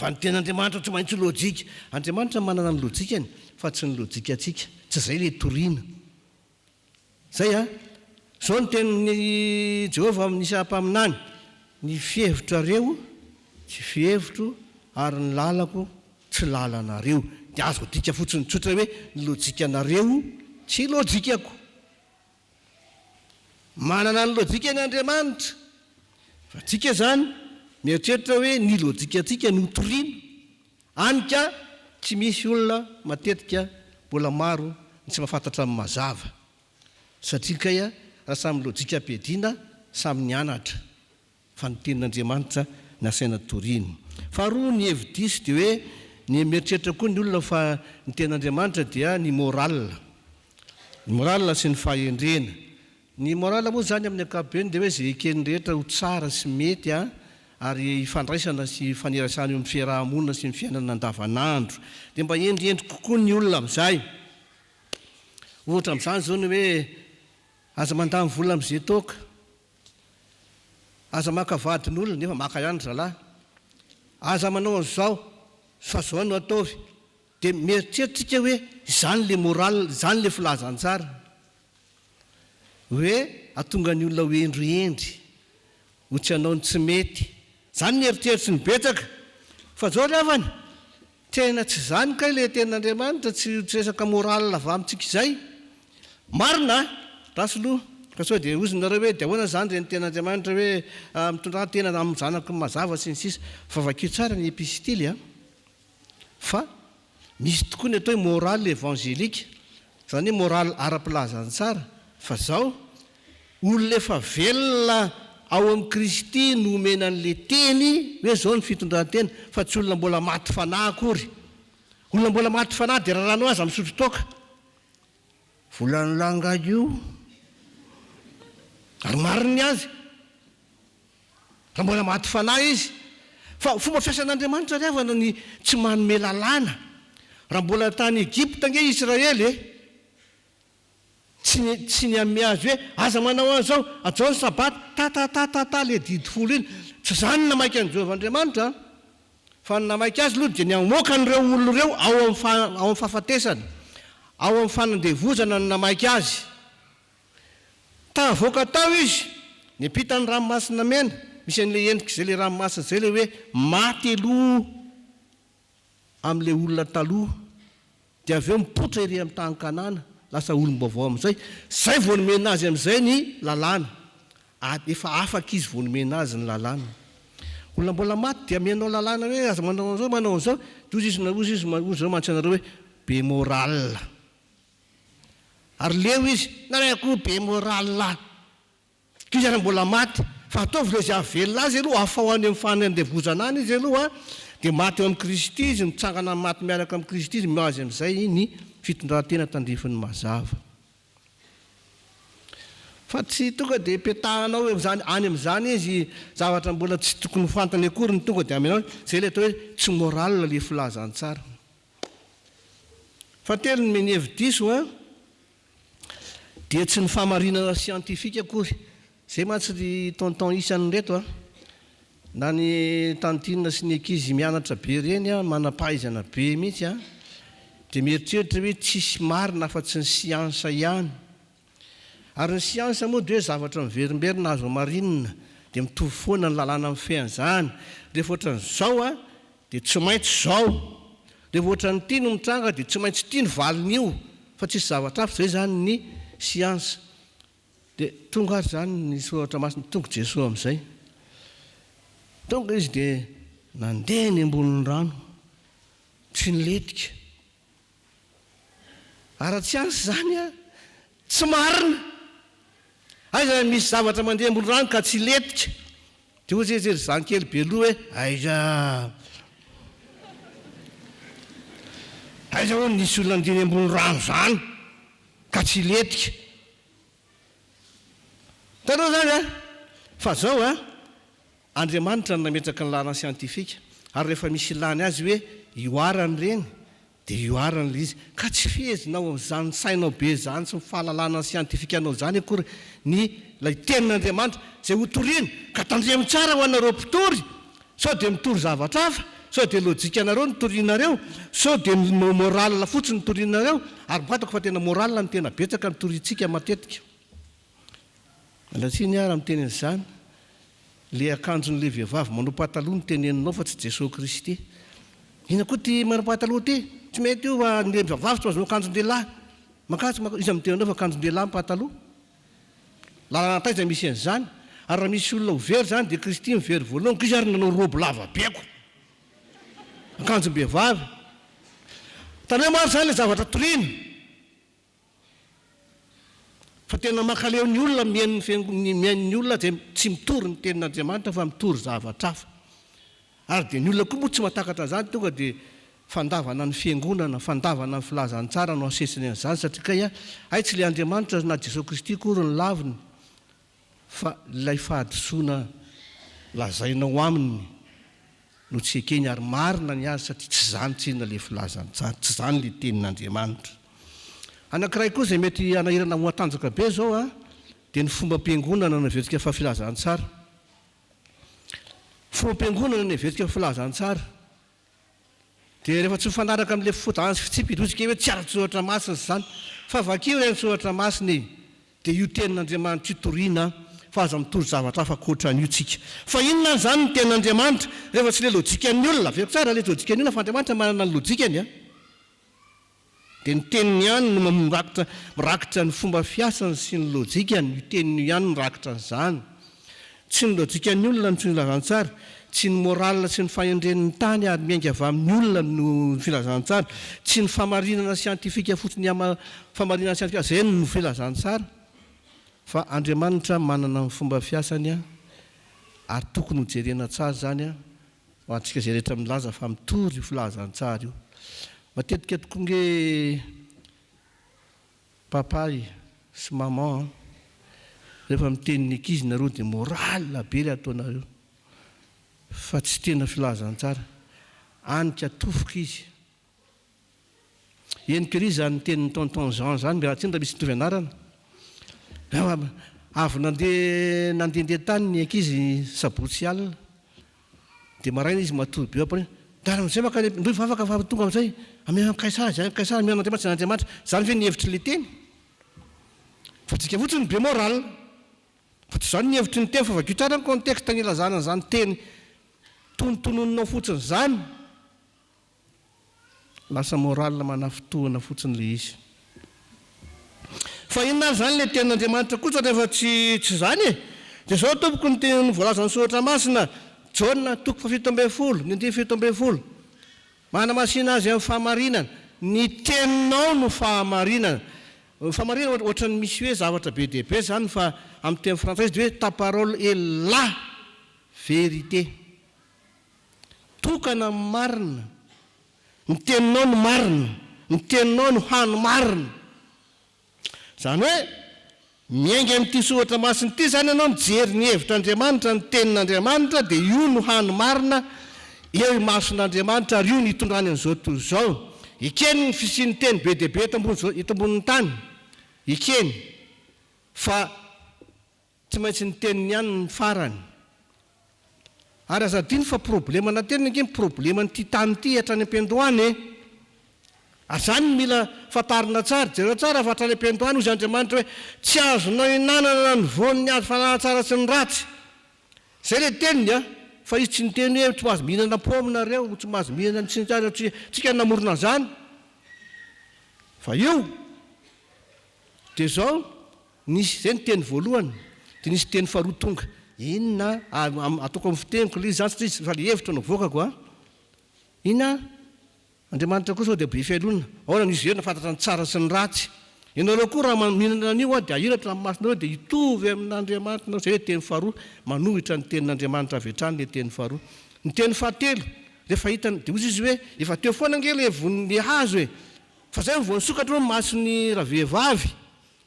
Fa ny tenin'Andriamanitra tsy maintsy lojika. Andriamanitra manana ny lojikany fa tsy ny lojikantsika. Tsy izay ilay toriana. Izay an! Izao ny tenin'i Jehovah amin'ny Isaia mpaminany, Ny fihevitrareo tsy fihevitro ary ny lalako. tsy lalanareo. Dia azo adika fotsiny tsotra hoe ny lojikanareo tsy lojikako. Manana ny lojikany Andriamanitra. Fa tsika izany mieritreritra hoe ny lojikantsika no toriana. Any ka tsy misy olona matetika mbola maro ny tsy mahafantatra ny mazava. Satria kay raha samy lojikam-piadiana samy nianatra. Fa ny tenin'Andriamanitra nasaina toriny. Faharoa ny hevi-diso dia hoe ny mieritreritra koa ny olona fa ny tenin'Andriamanitra dia ny morale. Ny morale sy ny fahendrena. Ny morale moa izany amin'ny ankapobeny dia hoe izay eken'ny rehetra ho tsara sy mety ary ifandraisana sy ifanerasana eo amin'ny fiaraha-monina sy ny fiainana andavanandro. Dia mba hendrihendry kokoa ny olona amin'izay. Ohatra amin'izany izao ny hoe aza mandany vola amin'izay toaka. Aza maka vadin'olona nefa maka ihany ry zalahy. Aza manao an'izao fa zao no ataovy. Dia mieritreritra tsika hoe izany le moral, izany le filazantsara. Hoe hahatonga ny olona ho hendrihendry, ho tsy hanao ny tsy mety. Izany ny eritreritry ny betsaka. Fa zao ry havana, Tena tsy izany kay le tenin'Andriamanitra, tsy tsy resaka morale avy amintsika izay. Marina a! Ratsy loha, fa sao dia hozy nareo hoe dia ahoana izany ireny tenin'Andriamanitra hoe mitondrà tena amin'ny zanaky ny mazava sy ny sisa. Fa vakio tsara ny epistily a! Fa misy tokoa ny atao hoe morale évangélique, izany hoe morale ara-pilazantsara, fa zao, Olona efa velona ao amin'i Kristy no omena an'ilay teny hoe izao ny fitondran-tena fa tsy olona mbola maty fanahy akory. Olona mbola maty fanahy dia raranao aza misotro toaka. Volan'ny langa io. Ary marina ny azy. Raha mbola maty fanahy izy. Fa fomba fiasan'Andriamanitra ry havana ny tsy manome lalàna. Raha mbola tany Egypta ange Israely e. Tsy ny tsy ny hanome azy hoe aza manao an'izao, hajao ny sabata, ta ta ta ta ta le didy folo iny. Tsy izany no namaika an'i Jehovah Andriamanitra an! Fa ny namaika azy aloha dia ny hamoaka an'ireo olona ireo ao amin'ny fa ao amin'ny fahafatesana, ao amin'ny fanandevozana no namaika azy. Tavoaka tao izy, niampita ny ranomasina mena, misy an'ilay endrika izay ilay ranomasina izay ilay hoe maty aloha amin'ilay olona taloha, dia avy eo mipoitra ery amin'ny tany Kanana, lasa olom-baovao amin'izay, izay vao nomena azy amin'izay ny lalàna, ary efa afaka izy vao nomena azy ny lalàna. Olona mbola maty dia amenao lalàna hoe aza manao an'izao, manao an'izao, dia hozy izy, hozy izy, hozy zareo mantsy anareo hoe be morale. Ary leo izy, nareo koa be morale. Izy ary mbola maty, fa ataovy ilay izay hahavelona azy aloha, afaho any amin'ny fanandevozana any izy aloha, dia maty eo amin'i Kristy izy, mitsangana amin'ny maty miaraka amin'i Kristy izy, mihazo azy amin'izay ny fitondran-tena tandrifin'ny mazava. Fa tsy tonga dia petahanao eo amin'izany, any amin'izany izy, zavatra mbola tsy tokony ho fantany akory no tonga dia amenao, izay ilay atao hoe tsy moral ilay filazantsara. Fahatelo, ny hevi-diso an. Dia tsy ny fahamarinana siantifika akory. Zay mantsy ry tonton isany reto a! Na ny tantine sy ny ankizy mianatra be ireny a, manam-pahaizana be mihitsy a, dia mieritreritra hoe tsisy marina afa-tsy ny siansa ihany. Ary ny siansa moa dia hoe zavatra miverimberina azo hamarinina, dia mitovy foana ny lalàna mifehy an'izany. Rehefa ohatran'izao a, Dia tsy maintsy izao. Rehefa ohatran'ity no mitranga dia tsy maintsy ity ny valin'io fa tsisy zavatra hafa, izay izany ny siansa. Dia tonga ary izany ny soratra masina, tonga Jesoa amin'izay. Tonga izy dia nandeha eny ambonin'ny rano, tsy nilentika. Ara-tsiansa izany an! Tsy marina! Aiza misy zavatra mandeha ambony rano ka tsy hilentika? Dia hoy izy ry zany kely be loha hoe, aiza? Aiza hono nisy olona nandeha eny ambony rano izany ka tsy hilentika? Hitanao izany an! Fa izao an, Andriamanitra no nametraka ny lalana siantifika, ary rehefa misy ilany azy hoe ihoarany ireny, dia ihoarany ilay izy. Ka tsy fehezinao amin'izany sainao be izany sy ny fahalalana siantifikanao izany akory ny ilay tenin'Andriamanitra izay hotorina. Ka tandremo tsara ho anareo mpitory, sao dia mitory zavatra hafa, sao dia lojikanareo no torianareo, sao dia ny morale fotsiny no torianareo, ary fantako fa tena morale no tena betsaka no toriantsika matetika. Miala tsiny aho raha miteny an'izany, le akanjon'le vehivavy manao pataloha no teneninao fa tsy Jesoa Kristy. Inona koa ity manao pataloha ity? Tsy mety io fa ny vehivavy tsy mahazo manao akanjon-dehilahy. Mankatso, mankatso, iza miteny anao fa akanjon-dehilahy ny pataloha? Lalana taiza misy an'izany? Ary raha misy olona ho very izany dia Kristy no very voalohany, ko izy ary nanao robe lava be ko! Akanjom-behivavy. Tandremo ary izany ilay zavatra toriana. Fa tena mankaleo ny olona mihaino ny fiangonana, mihaino ny olona izay tsy mitory ny tenin'Andriamanitra fa mitory zavatra hafa. Ary dia ny olona koa moa tsy mahatakatra an'izany tonga dia fandavana ny fiangonana, fandavana ny filazantsara no asesiny an'izany satria kay hay tsy ilay Andriamanitra na Jesoa Kristy akory no laviny fa ilay fahadisoana lazainao aminy no tsy ekeny ary marina ny azy satria tsy izany tsinona ilay filazantsara, tsy izany ilay tenin'Andriamanitra. Anankiray koa izay mety hanahirana ho hatanjaka be izao dia ny fombam-piangonana no heverika fa filazantsara. Fombam-piangonana no heverika fa filazantsara. Dia rehefa tsy mifanaraka amin'ilay fotana sy fitsipika dia hoy isika hoe tsy ara-tsoratra masina izany. Fa vakio ireny soratra masina e! Dia io tenin'Andriamanitra io toriana fa aza mitory zavatra hafa ankoatra an'io tsika. Fa inona ary izany ny tenin'Andriamanitra rehefa tsy ilay lojikan'ny olona? Averiko tsara ilay lojikan'ny olona fa Andriamanitra manana ny lojikany a! Dia ny teniny ihany no mirakitra mirakitra ny fomba fiasany sy ny lojikany, io teniny io ihany mirakitra an'izany. Tsy ny lojikan'ny olona no filazantsara, tsy ny morale sy ny fahendren'ny tany ary miainga avy amin'ny olona no filazantsara, tsy ny famarinana siantifika fotsiny ama famarinana siantifika izay no filazantsara fa Andriamanitra manana ny fomba fiasany ary tokony ho jerena tsara izany Ho antsika izay rehetra milaza fa mitory io filazantsara io. Matetika tokoa nge papa sy maman an, rehefa miteny ny ankizy nareo dia morale be ilay ataonareo fa tsy tena filazantsara. Any ka tofoka izy. Henoko ery izany tenin'i tonton Jean izany, miala tsiny raha misy mitovy anarana. Avy nandeha nandehandeha tany ny ankizy sabotsy alina, dia maraina izy matory be ao, Ndana amin'izay mankany am-, ndroy hivavaka fa tonga amin'izay, ameo an'i Kaisara izay an'i Kaisara, ameo an'Andriamanitra izay an'Andriamanitra. Izany ve ny hevitr'ilay teny? Fa tsika fotsiny no be morale. Fa tsy izany ny hevitry ny teny fa vakio tsara ny contexte nilazana an'izany teny tonontononinao fotsiny izany. Lasa morale manafintohina fotsiny ilay izy. Fa inona ary izany ilay tenin'Andriamanitra kosa rehefa tsy tsy izany e? Dia izao tompoko ny teny voalazan'ny soratra masina, Jaona toko fahafito ambin'ny folo, ny andininy 17. Manamasina azy amin'ny fahamarinana. Ny teninao no fahamarinana. Ny fahamarinana ohatran'ny misy hoe zavatra be dia be izany fa amin'ny teny frantsay izy dia hoe ta parole est la vérité. Tokana ny marina. Ny teninao no marina. Ny teninao no hany marina. Izany hoe, miainga amin'ity soratra masina ity izany ianao mijery ny hevitr'Andriamanitra, ny tenin'Andriamanitra, dia io no hany marina eo imason'Andriamanitra ary io no itondrany an'izao tontolo izao. Ekeny ny fisian'ny teny be dia be eto ambony eto ambonin'ny tany. Ekeny. Fa. Tsy maintsy ny teniny ihany ny farany. Ary aza adino fa problema nateriny ange ny probleman'ity tany ity hatrany am-piandohana e! Ary izany no mila fantarina tsara, jereo tsara fa hatrany am-piandohana hozy Andriamanitra hoe tsy azonao hinanana ny voan'ny hazo fahalalana tsara sy ny ratsy. Izay ilay teniny a! Fa izy tsy niteny hoe tsy mahazo mihinana paoma nareo, tsy mahazo mihinana ny tsy ny tsika no namorona an'izany. Fa io dia izao. Nisy, izay ny teny voalohany, dia nisy teny faharoa tonga. Inona, ataoko amin'ny fiteniko ilay izy izany satria efa ilay hevitra no avoakako an. Inona? Andriamanitra koa sao dia be fialonana. Ahoana no izy ireo nahafantatra ny tsara sy ny ratsy? Ianareo koa raha mihinana an'io an, dia hahiratra ny masonareo dia hitovy amin'Andriamanitra ianareo. Izay ilay teny faharoa, manohitra ny tenin'Andriamanitra avy hatrany ilay teny faharoa. Ny teny fahatelo, rehefa hitany, dia hoy izy hoe, efa teo foana ange ilay vonin'ny hazo e! Fa izay vao nisokatra hono ny mason'ny ravehivavy.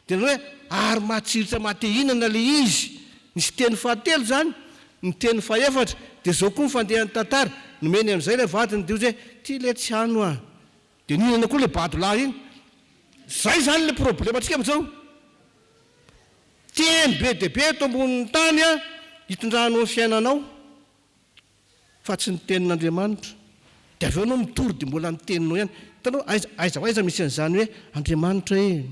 Dia ny hoe ary mahatsiritra maha-te-hihinana ilay izy. Nisy teny fahatelo izany. Ny teny fahefatra, dia izao koa ny fandehan'ny tantara, nomeny amin'izay ilay vadiny dia hoy izy hoe, ity ilay tsy hano a! Dia nihinana koa ilay bado lahy iny. Izay izany ilay problemantsika amin'izao. Teny be dia be eto ambonin'ny tany hitondranao ny fiainanao. Fa tsy ny tenin'Andriamanitra. Dia avy eo ianao mitory dia mbola ny teninao ihany. Hitanao, aiza, aiza ho aiza misy an'izany hoe Andriamanitra e,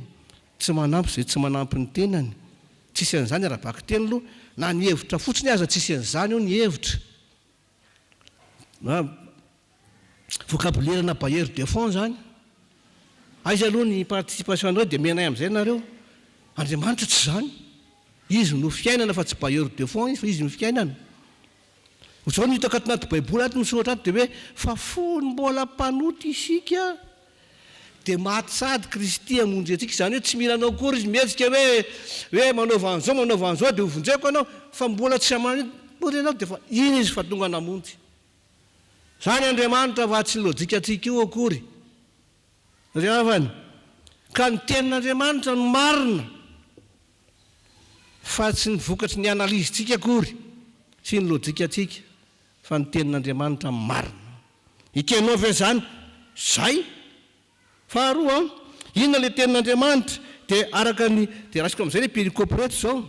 tsy manampy izay tsy manampy ny tenany. Tsisy an'izany ara-bakiteny aloha, na ny hevitra fotsiny aza tsisy an'izany eo ny hevitra. Vocabulaire-na bailleur de fonds zany. Aiza aloha ny participation-nareo dia omenay amin'izay nareo. Andriamanitra tsy izany. Izy no fiainana fa tsy bailleur de fonds izy fa izy no fiainana. Izao no hitako ato anaty baiboly ato misoratra ato dia hoe fa fony mbola mpanota isika dia maty sady Kristy hamonjy antsika. Izany hoe tsy mila anao akory izy mihetsika hoe hoe manaova an'izao manaova an'izao dia hovonjeko ianao fa mbola tsy aman-ory ianao dia efa iny izy fa tonga namonjy. Izany Andriamanitra fa tsy lojikantsika io akory ry havana. Ka ny tenin'Andriamanitra no marina fa tsy ny vokatry ny analyse-tsika akory sy ny lojikantsika fa ny tenin'Andriamanitra no marina. Ekenao ve izany? Zay! Faharoa, inona ilay tenin'Andriamanitra? Dia araka ny, dia raisiko amin'izay ilay perikopa ireto izao.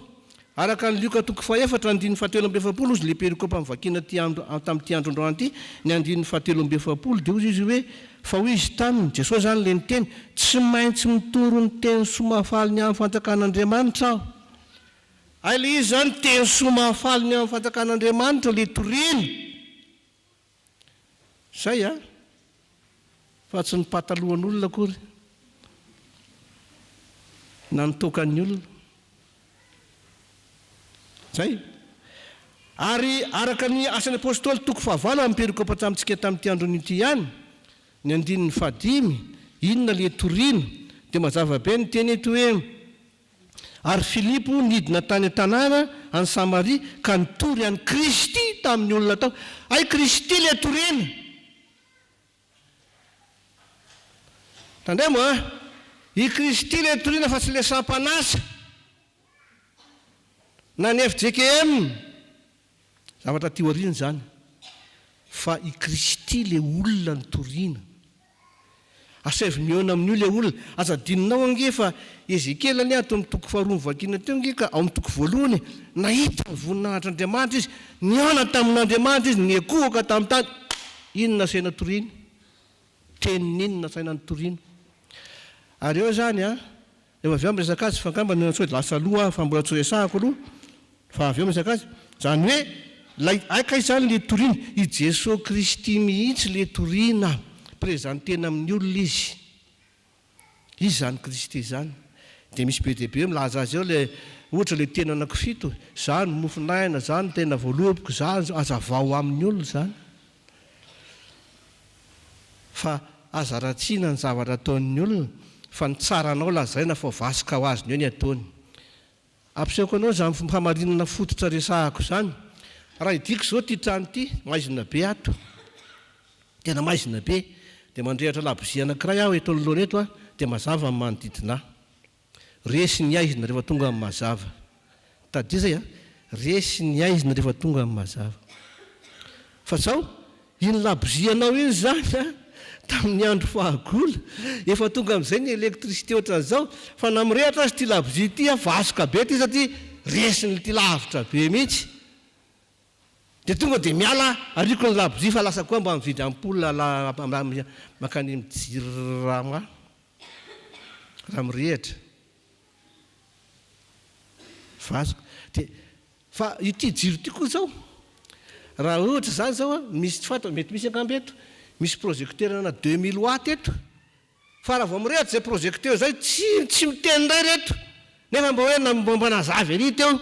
Araka ny Lioka toko fahefatra andininy fahatelo amby efapolo, hozy ilay perikopa novakiana ity andro, tamin'ity andro androany ity, ny andininy fahatelo amby efapolo, dia hozy izy hoe, Fa hoy izy taminy, Jesoa izany ilay niteny, Tsy maintsy mitory ny teny soa mahafaly ny amin'ny fanjakan'Andriamanitra aho. Hay ilay izy izany, teny soa mahafaly ny amin'ny fanjakan'Andriamanitra ilay torina. Zay a! Fa tsy ny patalohan'olona akory na ny toakan'ny olona. Zay. Ary araka ny Asan'ny Apostoly toko fahavalo amin'ny perikopa tamintsika tamin'ity andron'ity ity ihany, ny andininy fahadimy, inona le toriana, dia mazava be ny teny eto hoe, Ary Filipo nidina tany an-tanàna any Samaria ka nitory an'i Kristy tamin'ny olona tao. Hay Kristy ilay torina! Tandremo an! I Kristy ilay torina fa tsy ilay sampan'asa na ny fjkm. Zavatra aty aoriana izany fa i Kristy le olona nitoriana. Asaivo mihaona amin'io le olona. Aza adinonao ange fa Ezekiela anie ato amin'ny toko faharoa novakiana teo ange ka ao amin'ny toko voalohany e, nahita ny voninahitr'Andriamanitra izy, nihaona tamin'Andriamanitra izy, niankohoka tamin'ny tany. Inona nasaina toriana? Teniny inona nasaina nitoriana? Ary eo izany an, Rehefa avy eo miresaka azy fa angamba ny sao dia lasa aloha aho fa mbola tsy resahako aloha fa avy eo miresaka azy. Izany hoe ilay hay kay izany ilay toriana, i Jesoa Kristy mihitsy ilay toriana, presenter-na amin'ny olona izy. Izy izany Kristy izany. Dia misy be dia be milaza azy eo ilay ohatra ilay teny anankifito, izaho no mofon'aina, izaho no tena voaloboko, izaho, hazavao amin'ny olona izany. Fa aza ratsiana ny zavatra ataon'ny olona fa ny tsaranao lazaina fa vasoka ho azony eo ny ataony. Ampisehoko anao izany fahamarinana fototra resahako izany. Raha idiko izao ity trano ity, maizina be ato. Tena maizina be. Dia mandrehitra labozia anankiray aho eto anoloana eto dia mazava ny manodidina ahy. Resy ny haizina rehefa tonga ny mazava. Tadidio izay an! Resy ny haizina rehefa tonga ny mazava. Fa zao, iny labozianao iny izany an, tamin'ny andro fahagola, efa tonga amin'izay ny électricité ohatran'izao, fa na mirehitra aza ity labozia ity an, vasoka be ity satria resin'ity lavitra be mihitsy. Dia tonga dia miala ariako ny labozia fa lasa koa mba mividy ampoule la mankany amin'ny jirama raha mirehitra. Vasoka. Dia fa ity jiro ity koa izao, raha ohatra izany izao an, misy tsy fantako, mety misy angamba eto, misy projecteur ana 2000 watts eto. Fa raha vao mirehitra izay projecteur izay tsy tsy miteny indray reto nefa mba hoe mba mba nazava ery teo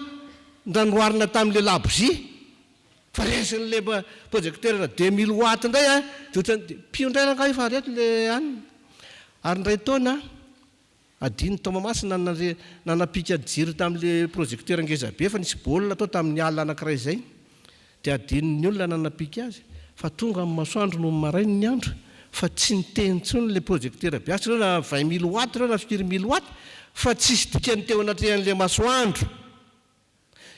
ndra noharina tamin'le labozia fa resin'le projecteur na 2000 watts indray a de ohatran'ny de pio indray rangahy fa reto le anona ary indray taona adino tao Mahamasina nare nanapika jiro tamin'le projecteur ngeza be fa nisy baolina tao tamin'ny alina anankiray izay Dia adinon'ny olona nanapika azy fa tonga amin'ny masoandro nony maraina ny andro fa tsy niteny intsony ilay projecteur be asa ireo na 20 mille watts ireo na firy mille watts fa tsisy dikany teo anatrehan'ilay masoandro.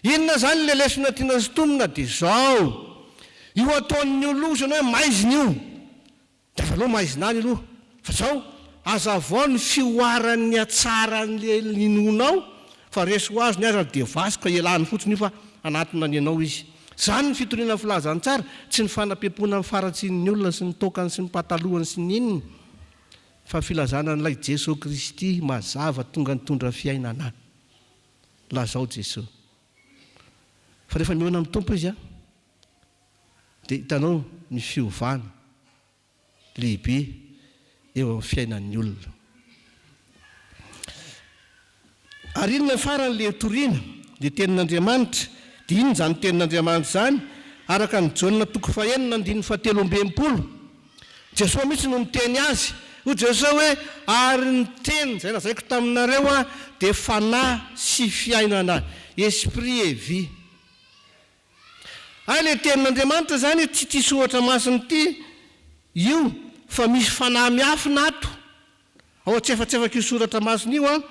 Inona izany ilay lesona tiana sintomina dia izao, io ataon'ny olona io ohatran'ny hoe maizina io. Dia avy aloha maizina any aloha. Fa zao, azavao ny fihoaran'ny hatsaran'le ninoanao fa resy ho azy ny azy ary dia vasoka ialany fotsiny io fa hanatona ny anao izy. Zany ny fitoriana ny filazantsara, tsy ny fanapempoana ny faharatsian'ny olona sy ny toakany sy ny patalohany sy ny inona fa filazana an'ilay Jeso Kristy mazava tonga nitondra fiainana. Lazao Jeso. Fa rehefa mihaona amin'ny Tompo izy an! Dia hitanao ny fiovana. lehibe eo amin'ny fiainan'ny olona. Ary inona farany ilay toriana? Ilay tenin'Andriamanitra. Dia inona izany tenin'Andriamanitra izany? Araka an'i Jaona toko fahenina andininy fahatelo amby enimpolo, Jesoa mihitsy no niteny azy. Hoy Jesoa hoe, Ary ny teny izay lazaiko taminareo dia fanahy sy fiainana, esprit et vie. Hay ilay tenin'Andriamanitra izany tsy ity soratra masina ity io fa misy fanahy miafina ato. Ao antsefatsefak'io soratra masina io an,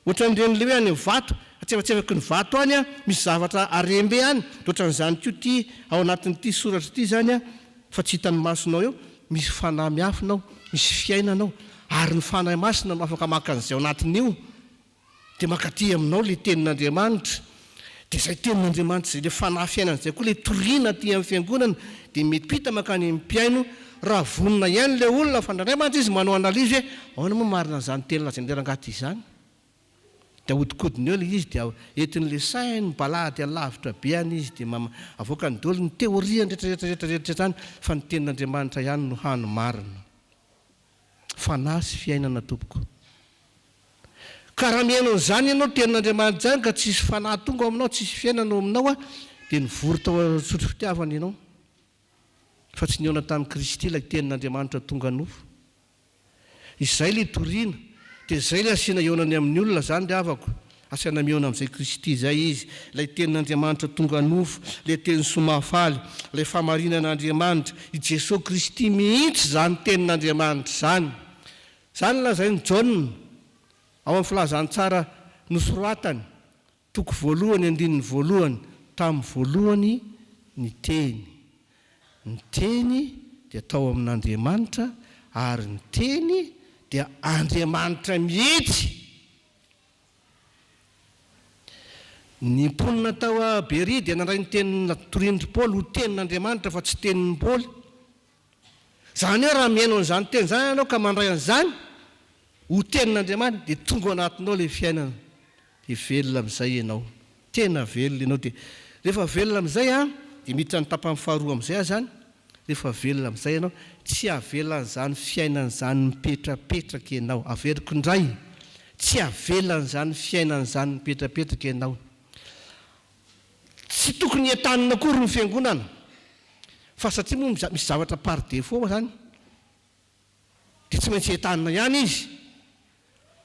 ohatran'ireny ilay hoe any amin'ny vato, antsefatsefaky ny vato any an, misy zavatra harem-be any, dia ohatran'izany koa ity ao anatin'ity soratra ity izany an, fa tsy hitan'ny masonao eo, misy fanahy miafina ao, misy fiainana ao, ary ny Fanahy Masina no afaka maka an'izay ao anatin'io. Dia mankaty aminao ilay tenin'Andriamanitra, dia izay tenin'Andriamanitra izay, ilay fanahy fiainana izay koa ilay toriana aty amin'ny fiangonana, dia miampita mankany amin'ny mpihaino, raha vonona hihaino ilay olona, fa indraindray mantsy izy manao analyse hoe ahoana moa marina an'izany teny lazain'ilay rangahy ity izany? Dia ahodikodiny eo ilay izy, dia entin'ilay sainy mibalady alavitra be any izy, dia avoakany daholo ny théorie-ny rehetra rehetra rehetra rehetra izany, fa ny tenin'Andriamanitra ihany no hany marina. Fanahy sy fiainana tompoko. Ka raha mihaino an'izany ianao, tenin'Andriamanitra izany, ka tsisy fanahy tonga ao aminao, tsisy fiainana ao aminao, dia nivory tao an-tsotro fitiavana ianao, fa tsy nihaona tamin'i Kristy ilay tenin'Andriamanitra tonga nofo. Izay ilay toriana, dia izay ilay asiana hihaonany amin'ny olona izany ry havako, asaina mihaona amin'izay Kristy izay izy, ilay tenin'Andriamanitra tonga nofo, ilay teny soa mahafaly, ilay fahamarinan'Andriamanitra, i Jesoa Kristy mihitsy izany tenin'Andriamanitra izany. Izany no lazain'i Jaona ao amin'ny Filazantsara nosoratany, toko voalohany andininy voalohany, Tamin'ny voalohany ny Teny. Ny Teny dia tao amin'Andriamanitra, ary ny Teny dia Andriamanitra mihitsy. Ny mponina tao Beria dia nandray ny teny notorin-dry Paoly ho tenin'Andriamanitra fa tsy tenin'i Paoly. Izany hoe raha mihaino an'izany teny izany ianao ka mandray an'izany ho tenin'Andriamanitra dia tonga ao anatinao ilay fiainana dia velona amin'izay ianao. Tena velona ianao dia rehefa velona amin'izay an, dia miditra ny tapany faharoa amin'izay aho izany, rehefa velona amin'izay ianao, tsy avelan'izany fiainana izany mipetrapetraka ianao. Averiko indray, tsy avelan'izany fiainana izany mipetrapetraka ianao. Tsy tokony entanina akory ny fiangonana fa satria moa misy zavatra par défaut zany dia tsy maintsy entanina ihany izy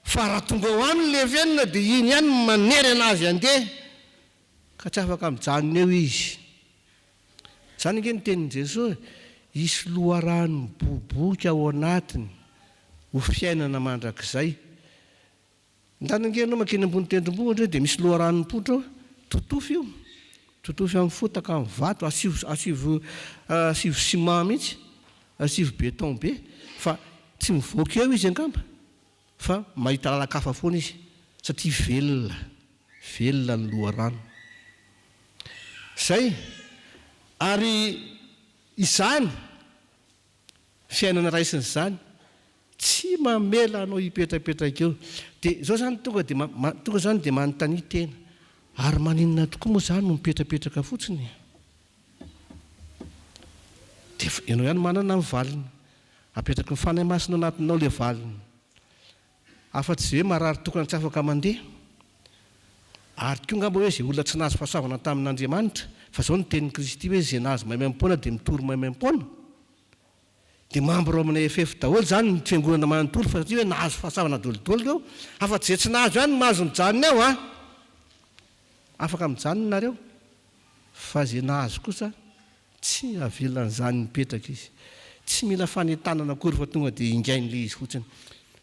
fa raha tonga ao aminy le velona dia iny ihany no manery anazy handeha ka tsy afaka mijanona eo izy. Izany ange ny tenin'i Jesoa e, hisy loharano miboiboika ao anatiny ho fiainana mandrakizay. Ndana ange ianao mankeny ambony tendrombohitra eo dia misy loharano mipoitra ao, totofy io, totofy amin'ny fotaka, amin'ny vato, asivo asivo asivo ciment mihitsy, asivo béton be fa tsy mivoaka eo izy angamba fa mahita lalan-kafa foana izy satria velona, velona ny loharano. Zay, ary izany Fiainana raisina izany, tsy mamela anao hipetrapetraka eo. Dia izao izany tonga dia tonga izany dia manontania tena, ary maninona tokoa moa izaho no mipetrapetraka fotsiny e? Dia ianao ihany manana ny valiny. Apetraky ny Fanahy Masina ao anatinao ilay valiny. Afa-tsy izay hoe marary tokana tsy afaka mandeha. Ary koa angamba hoe izay olona tsy nahazo fahasoavana tamin'Andriamanitra, fa izao no tenin'i Kristy hoe izay nahazo maimaimpoana dia mitory maimaimpoana. Dia membre ao amin'ny AFF daholo izany ny fiangonana manontolo fa satria hoe nahazo fahasoavana dolidoly ireo. Afa-tsy izay tsy nahazo ihany no mahazo mijanona eo an! Afaka mijanona nareo fa izay nahazo kosa Tsy avelan'izany mipetraka izy. Tsy mila fanentanana akory fa tonga dia ingainy ilay izy fotsiny.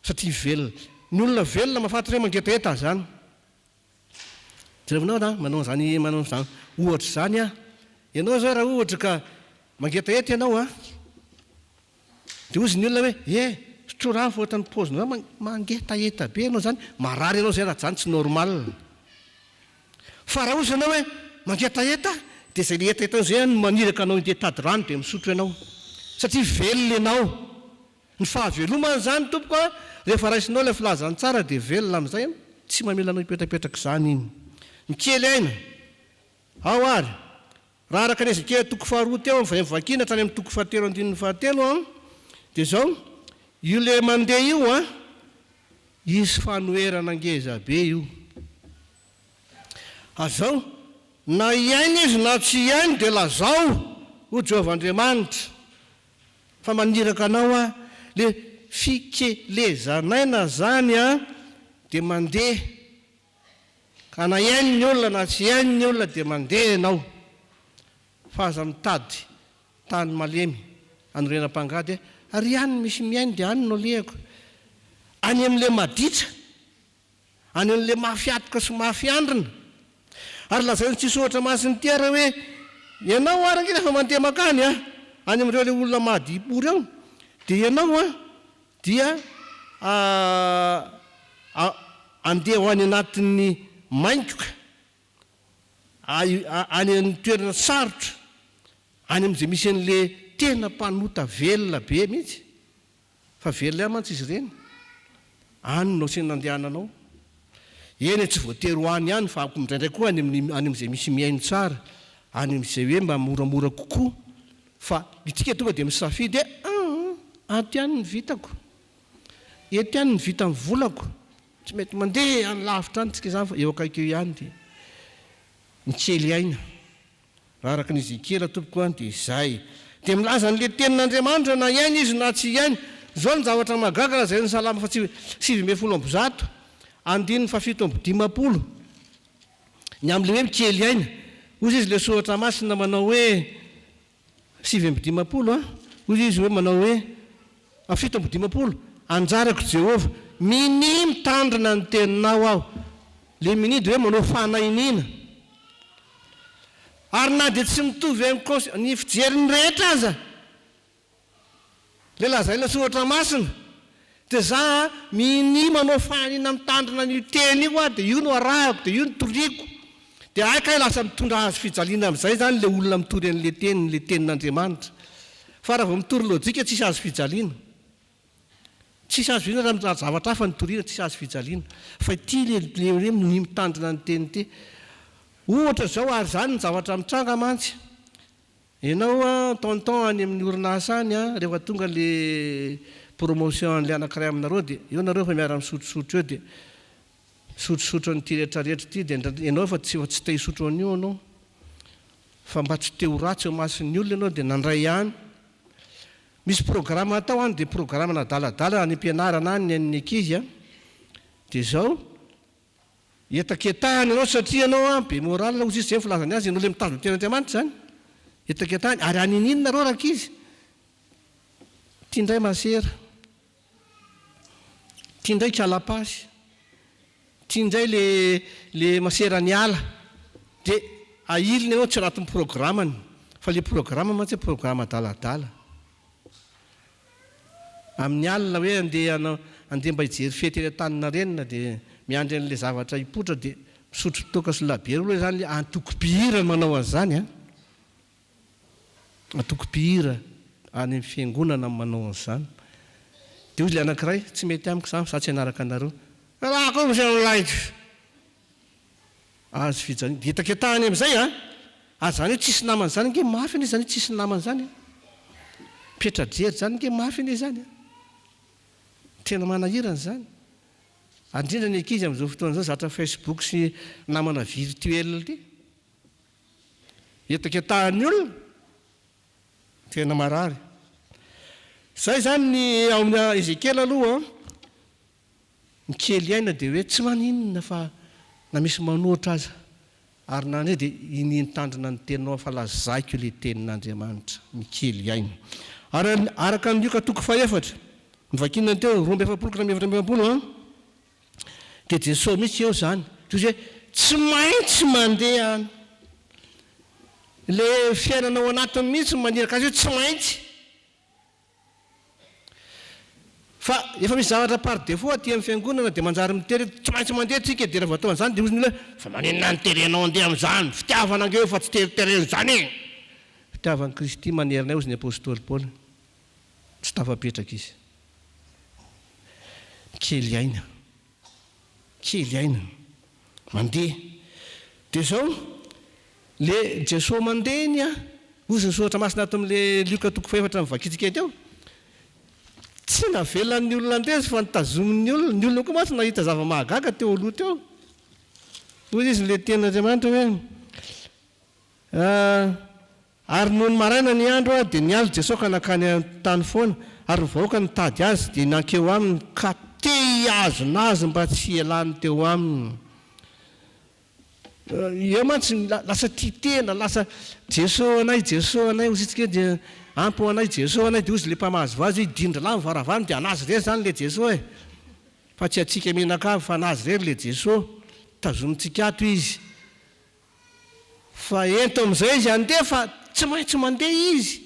Satria velona. Ny olona velona mahafantatra hoe mangetaheta izany. Jerevinao an, manao an'izany manao an'izany ohatra izany aho. Ianao izao raha ohatra ka mangetaheta ianao an, dia hozy ny olona hoe, eh, sotroa rano fa ohatran'ny paozinao izany mangetaheta be ianao izany, marary ianao izay raha izany tsy normal. Fa raha hozy ianao hoe mangetaheta dia izay le hetahetanao izay no maniraka anao hindeha hitady rano dia misotro ianao. Satria velona ianao. Ny fahavelomana izany tompoko a, rehefa raisinao ilay filazantsara dia velona amin'izay ianao, tsy mamela anao hipetrapetraka izany iny. Mikely aina. Ao ary. Raha araka ny Ezekiela toko faharoa teo amin'ny vay vakiana hatrany amin'ny toko fahatelo andininy fahatelo an, Dia izao, io ilay mandeha io an, hisy fanoherana ngeza be io. Ary izao, na hihaino izy na tsy hihaino dia lazao, hoy Jehovah Andriamanitra, fa maniraka anao aho. Ilay fikelezan'aina izany an, dia mandeha. Ka na hihaino ny olona na tsy hihaino ny olona dia mandeha ianao. Fa aza mitady tany malemy anorenam-pangady ary any misy mihaino dia any no alehako. Any amin'ilay maditra, any amin'ilay mafy hatoka sy mafy andrina. Ary lazain'ity soratra masina ity ary hoe, ianao ary ange rehefa mandeha mankany an, any amin'ireo ilay olona madipo ireo, dia ianao an, dia andeha ho any anatin'ny maingoka, any amin'ny toerana sarotra, any amin'izay misy an'ilay tena mpanota velona be mihitsy, fa velona ihany mantsy izy ireny, any no asiana andehananao. Eny e, tsy voatery ho any ihany fa indraindray koa any amin'ny any amin'izay misy mihaino tsara, any amin'izay hoe mba moramora kokoa, fa itsika tonga dia misafidy hoe aa ato ihany ny vitako, eto ihany ny vitan'ny volako, Tsy mety mandeha any lavitra any tsika izany fa eo akaiky eo ihany dia mikely aina. Raha araka ny Ezekiela tompoko an dia izay. Dia milaza an'ilay tenin'Andriamanitra na hiaina izy na tsy hiaina. Izao ny zavatra mahagaga lazain'ny Salamo faha 119 andininy faha 57 ny amin'ilay hoe mikely aina. Hoy izy ilay soratra masina manao hoe 59 a, hoy izy hoe manao hoe, a 57, Anjarako Jehovah, minia mitandrina ny teninao aho. Le minia dia hoe manao fanahiniana. Ary na dia tsy mitovy amin'ny cons, ny fijerin'ny rehetra aza, Le lazaina soratra masina de za a minia manao fahaniana mitandrina an'io teny io aho de io no arahako de io no toriko de hay kay lasa mitondra hazo fijaliana amizay zany le olona mitory an'le teny le tenin'Andriamanitra fa raha vao mitory lojika tsisy hazo fijaliana tsisy hazo fijaliana raha zavatra hafa no torina tsisy hazo fijaliana fa ity le le hoe minia mitandrina ny teny ity ohatra zao ary zany ny zavatra mitranga mantsy Enao an tonton any amin'ny orinasa any an, rehefa tonga le promotion an'le anakiray aminareo dia eo nareo efa miara misotrosotro eo dia misotrosotro an'ity rehetra rehetra ity dia enao efa tsy efa tsy te hisotro an'io anao fa mba tsy te ho ratsy eo imason'ny olona enao dia nandray ihany. Misy programa atao any dia programa nadaladala any am-pianarana any ny an'ny ankizy an, dia izao. Hetaketahany ianao satria ianao an be moral hozy izy, zay ny filazany azy, ianao le mitazona ny tenin'Andriamanitra izany, hetaketahany, ary haninino nareo rankizy? Ty ndray masera, ty ndray kalapasy, ty ndray le le masera niala, de ahiliny ianao tsy anatin'ny programany, fa le programa mantsy programa adaladala. Amin'ny alina hoe andeha hanao, andeha mba hijery fety eny Antaninarenina dia miandry an'ilay zavatra hipoitra dia misotro toaka sy labiera aloha izany ilay antoko mpihira no manao an'izany an! Antoko mpihira any amin'ny fiangonana no manao an'izany. Dia hoy ilay anankiray, tsy mety amiko izany fa izaho tsy hanaraka anareo. Raha koa misy an'ilay. Azo fijaliana. Dia hetaketahany amin'izay an! Ary izany hoe tsisy namana izany ange mafy anie izany hoe tsisy namana izany an! Mipetra-drery izany ange mafy anie izany an! Tena manahirana izany. Ary indrindra ny ankizy amin'izao fotoana izao zatra Facebook sy namana virtuel ity. Hetaketahan'ny olona. Tena marary. Izay izany ny ao amin'ny Ezekiela aloha an! Ny kely aina dia hoe tsy maninona fa na misy manohitra aza ary na ndray dia inia nitandrina ny teninao fa lazaiko ilay tenin'Andriamanitra, ny kely aina. Ary araka ny Lioka toko fahefatra, novakiana teo, 42 ka hatramin'ny 44 an, dia Jesoa mihitsy eo izany, toy izay hoe tsy maintsy mandeha any. Ilay fiainana ao anatiny mihitsy no maniraka azy hoe tsy maintsy. Fa efa misy zavatra par défaut aty amin'ny fiangonana dia manjary mitery hoe tsy maintsy mandeha tsika dia rehefa atao an'izany dia hozy ny olona hoe fa maninona no terenao handeha amin'izany? Fitiavana ange io fa tsy teriterena izany e! Fitiavan'i Kristy manery anay hozy ny apostoly Paoly. Tsy tafapetraka izy. Mikely aina. Kely aina. Mandeha. Dia izao, le Jesoa mandeha iny an, hozy ny soratra masina ato amin'le Lioka toko fahefatra novakintsika teo. Tsy navelan'ny olona handeha izy fa notazomin'ny olona. Ny olona koa mantsy nahita zava-mahagaga teo aloha teo. Hoy izy ilay tenin'Andriamanitra hoe, Ary nony maraina ny andro dia niala Jesoa ka nankany an-tany foana, ary ny vahoaka nitady Azy dia nankeo aminy ka te hihazona Azy mba tsy hialany teo aminy. Eo mantsy lasa tia tena, lasa Jeso anay, Jeso anay, hozy isika dia ampy ho anay Jeso anay, dia hozy ilay mpamazivazy hoe hidin-dry lahy ny varavarana dia an'azy irery izany ilay Jeso e! Fa tsy antsika mianakavy fa an'azy irery ilay Jeso, tazomintsika ato izy. Fa ento amin'izay izy handeha fa tsy maintsy mandeha izy.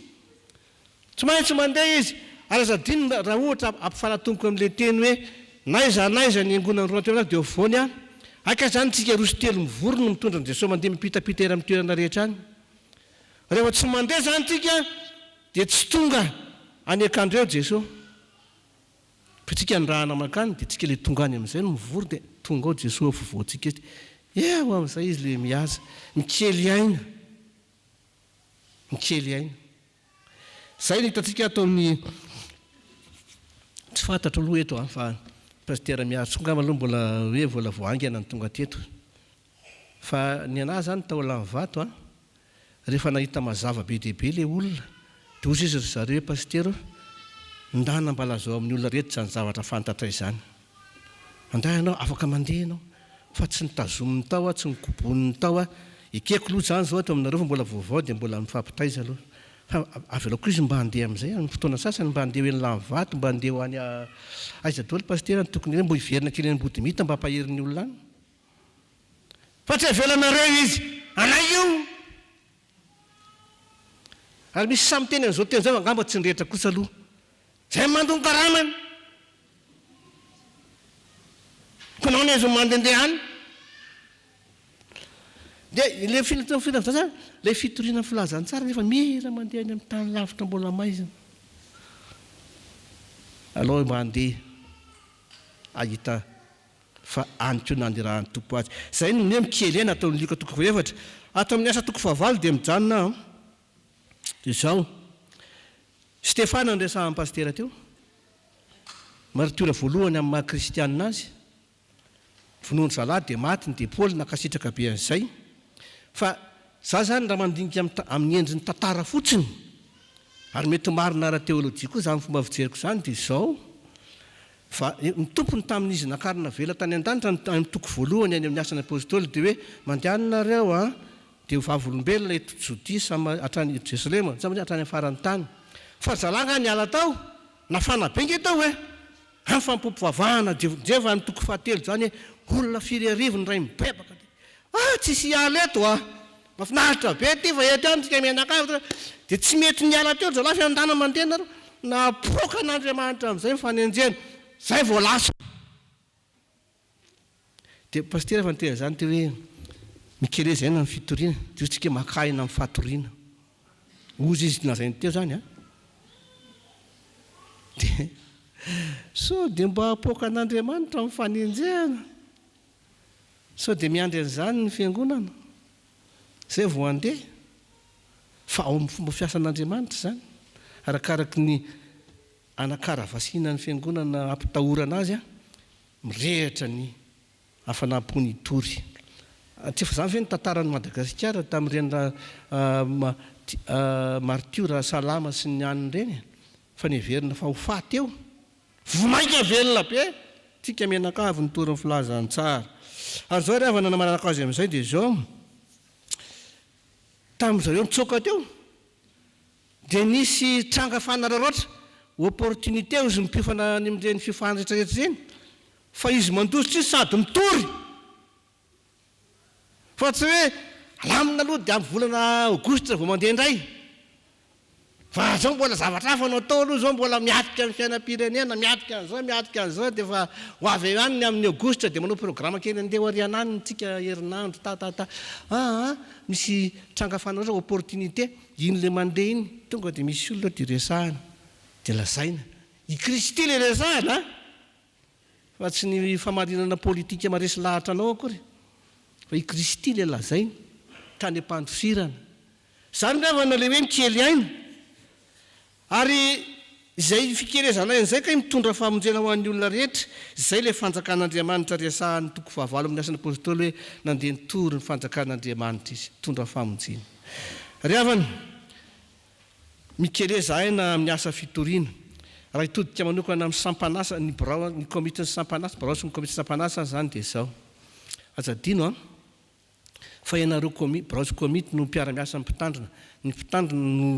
Tsy maintsy mandeha izy. Ary aza adino raha ohatra ampifanatomboka amin'ilay teny hoe n'aiza n'aiza ny angonan'ny roa na telo dia eo afovoany aho. Aika izany tsika roa sy telo mivory no mitondra an'i Jesoa mandeha mipitapita eran'ny toerana rehetra any. Rehefa tsy mandeha izany tsika dia tsy tonga any Akandreo Jesoa. Fa tsika nirahana mankany dia tsika le tonga any amin'izay no mivory dia tonga ao Jesoa afovoantsika eto. Eo amin'izay izy le mihaza. Mikely aina. Mikely aina. Izay no hitantsika ato amin'ny, tsy fantatro aloha eto an, fa Pasitera Miarintsoa angamba aloha mbola hoe mbola vao haingana no tonga teto. Fa ny anah zany tao Alanivato an, rehefa nahita mazava be dia be ilay olona dia hozy izy ry zareo hoe Pasitera o, ndana mba lazao amin'ny olona rehetra izany zavatra fantatray izany. Andahy ianao, afaka mandeha ianao. Fa tsy notazominy tao aho, tsy nokoboniny tao aho. Ekeko aloha izany izao ato aminareo fa mbola vaovao dia mbola mifampitaiza aloha. Fa avelao koa izy mba handeha amin'izay amin'ny fotoana sasany, mba handeha ho eny Lanivato, mba handeha ho any aiza daholo Pasitera no tokony hoe mbo hiverina kely any Ambodimita mba hampahery ny olona any. Fa tsy avelanareo izy, anay io! Ary misy sahy miteny an'izao teny izao angamba tsy ny rehetra kosa aloha. Izay mandoa ny karamany. Koa nahoana izy no mandehandeha any? Dia ilay filazantsara, ilay fitoriana ny filazantsara nefa mila mandeha any amin'ny tany lavitra mbola maizina. Alao mba handeha hahita fa any koa nanirahan'ny Tompo azy. Izay no hoe mikely aina ato amin'ny Lioka toko fahefatra. Ato amin'ny Asa toko fahavalo dia mijanona aho. Dia izao, Stefana no resahan'ny pasitera teo, maritiora voalohany amin'ny maha kristianina azy. Vonoin-dry zalahy dia maty ny dia Paoly nankasitraka be an'izay. Fa za zany raha mandinika amin'ny endriny tantara fotsiny, ary mety marina ara-teolojia koa izany fomba fijeriko izany dia izao, Fa ny Tompony tamin'izy nakarina vela tany an-danitra any amin'ny toko voalohany any amin'ny Asan'ny Apostoly dia hoe, Mandehana nareo an, dia ho vavolombelona eto Jodia samy hatrany Jerosalema, samy hatrany amin'ny faran'ny tany. Fa ry zalahy angaha niala tao? Nafana be nge tao e! Any fanompoam-pivavahana, jevo any toko fahatelo izany hoe, olona firy arivo ny ray mibebaka dia, ah tsisy hiala eto ah! Mafinaritra be ity fa eto ihany tsika mianakavy dia tsy mety miala teo ry zalahy fiandana mandeha nareo napoaka an'Andriamanitra amin'izay ny fanenjehana zay vao lasa dia pasitera efa niteny an'izany teo hoe mikeleza aina amin'ny fitoriana dia hoy tsika maka aina amin'ny fatoriana hozy izy lazainy teo zany an dia sao dia mba apoaka an'Andriamanitra amin'ny fanenjehana Sao dia miandry an'izany ny fiangonana izay vao handeha? Fa ao amin'ny fomba fiasan'Andriamanitra izany. Arakaraky ny anakaravasiana ny fiangonana ampitahorana azy, mirehitra ny hafanam-pony hitory. Tsy efa izany ve ny tantaran'i Madagasikara tamin'ireny martiora Salama sy ny aniny ireny? Fa neverina fa ho faty eo. Vao mainka velona be tsika mianakavy nitory ny filazantsara. Ary izao ry havana namararako azy amin'izay dia izao, tamin'ny zareo nitsoaka teo dia nisy tranga fanararaotra, opportunité hozy ny mpiofana any amin'ireny fiofanana rehetra rehetra ireny, fa izy mandositra izy sady mitory. Fa tsy hoe alamina aloha dia amin'ny volana aogositra vao mandeha indray. Fa zao mbola zavatra hafa no atao aloha zao, mbola miatrika ny fiainam-pirenena, miatrika an'izao, miatrika an'izao dia efa ho avy eo ihany ny amin'ny aogositra dia manao programa kely andeha ho ariana any tsika herinandro ta ta ta. Aa misy tranga fanaotra opportunité, iny le mandeha iny tonga dia misy olona dia resahana dia lazaina. I Kristy le resahana a! Fa tsy ny famarinana politika maresy lahatra anao akory, fa i Kristy ilay lazainy tany am-pandosirana. Izany ry havana ilay hoe mikely aina. Ary Izay fikelezanay an'izay kay mitondra famonjena ho an'ny olona rehetra. Izay ilay fanjakan'Andriamanitra resahan'ny toko fahavalo amin'ny Asan'ny Apostoly hoe nandeha nitory ny fanjakan'Andriamanitra izy, nitondra famonjena. Ry havana, mikeleza aina amin'ny asa fitoriana. Raha hitodika manokana amin'ny sampan'asa, ny birao, ny komitin'ny sampan'asa, birao sy ny komitin'ny sampan'asa aho izany dia izao. Aza adino an! Fa ianareo komi, birao sy komity no mpiara-miasa amin'ny mpitandrina. Ny mpitandrina no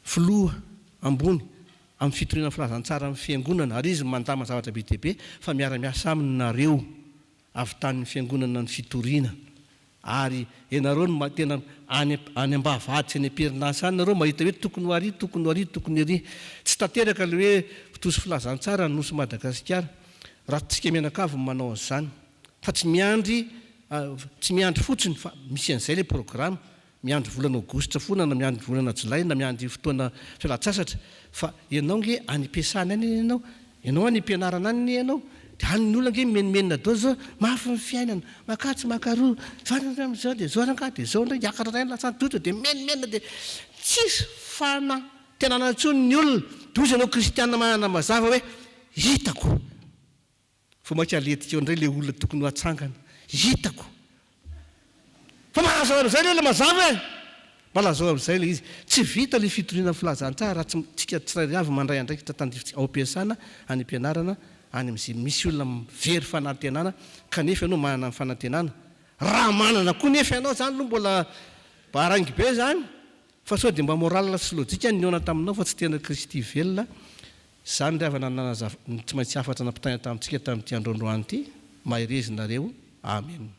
filoha ambony amin'ny fitoriana ny filazantsara amin'ny fiangonana ary izy no mandamina zavatra be dia be fa miara-miasa aminy nareo avy tanin'ny fiangonana ny fitoriana ary ianareo no tena any any ambavahady sy any am-perinasa any nareo mahita hoe tokony ho ary tokony ho ary tokony ery. Tsy tanteraka ilay hoe mpitory filazantsara ny nosy Madagasikara raha tsika mianakavy no manao an'izany. Fa tsy miandry tsy miandry fotsiny fa misy an'izay ilay programa, miandry volana aogositra foana na miandry volana jolay na miandry fotoana fialan-tsasatra fa ianao nge any am-piasana any anie ianao, ianao any am-pianarana any anie ianao, dia any ny olona nge mimenomenona daholo zao, mafy ny fiainana, makatsy makaroa, zao dia zao rangahy dia zao indray, hiakatra indray ny lasantsy dotra dia mimenomenona dia tsisy fanantenana intsony ny olona, dia hoy izy ianao kristiana manana mazava hoe hitako. Vao mainka aletika eo indray ilay olona tokony ho atsangana. Hitako! Fa mba lazao amin'izay ilay mazava e! Mba lazao amin'izay ilay izy. Tsy vita ilay fitoriana ny filazantsara raha tsy tsika tsirairay avy mandray andraikitra tandrifintsika ao am-piasana, any am-pianarana, any amin'izay misy olona very fanantenana kanefa ianao manana ny fanantenana. Raha manana koa nefa ianao izany aloha mbola baraingo be izany fa sao dia mba moral sy lojika ny nihaona taminao fa tsy tena Kristy velona Izany ry havana no nanazava ny tsy maintsy hafatra nampitaina tamintsika tamin'ity andro androany ity. Mahereza nareo. Amen.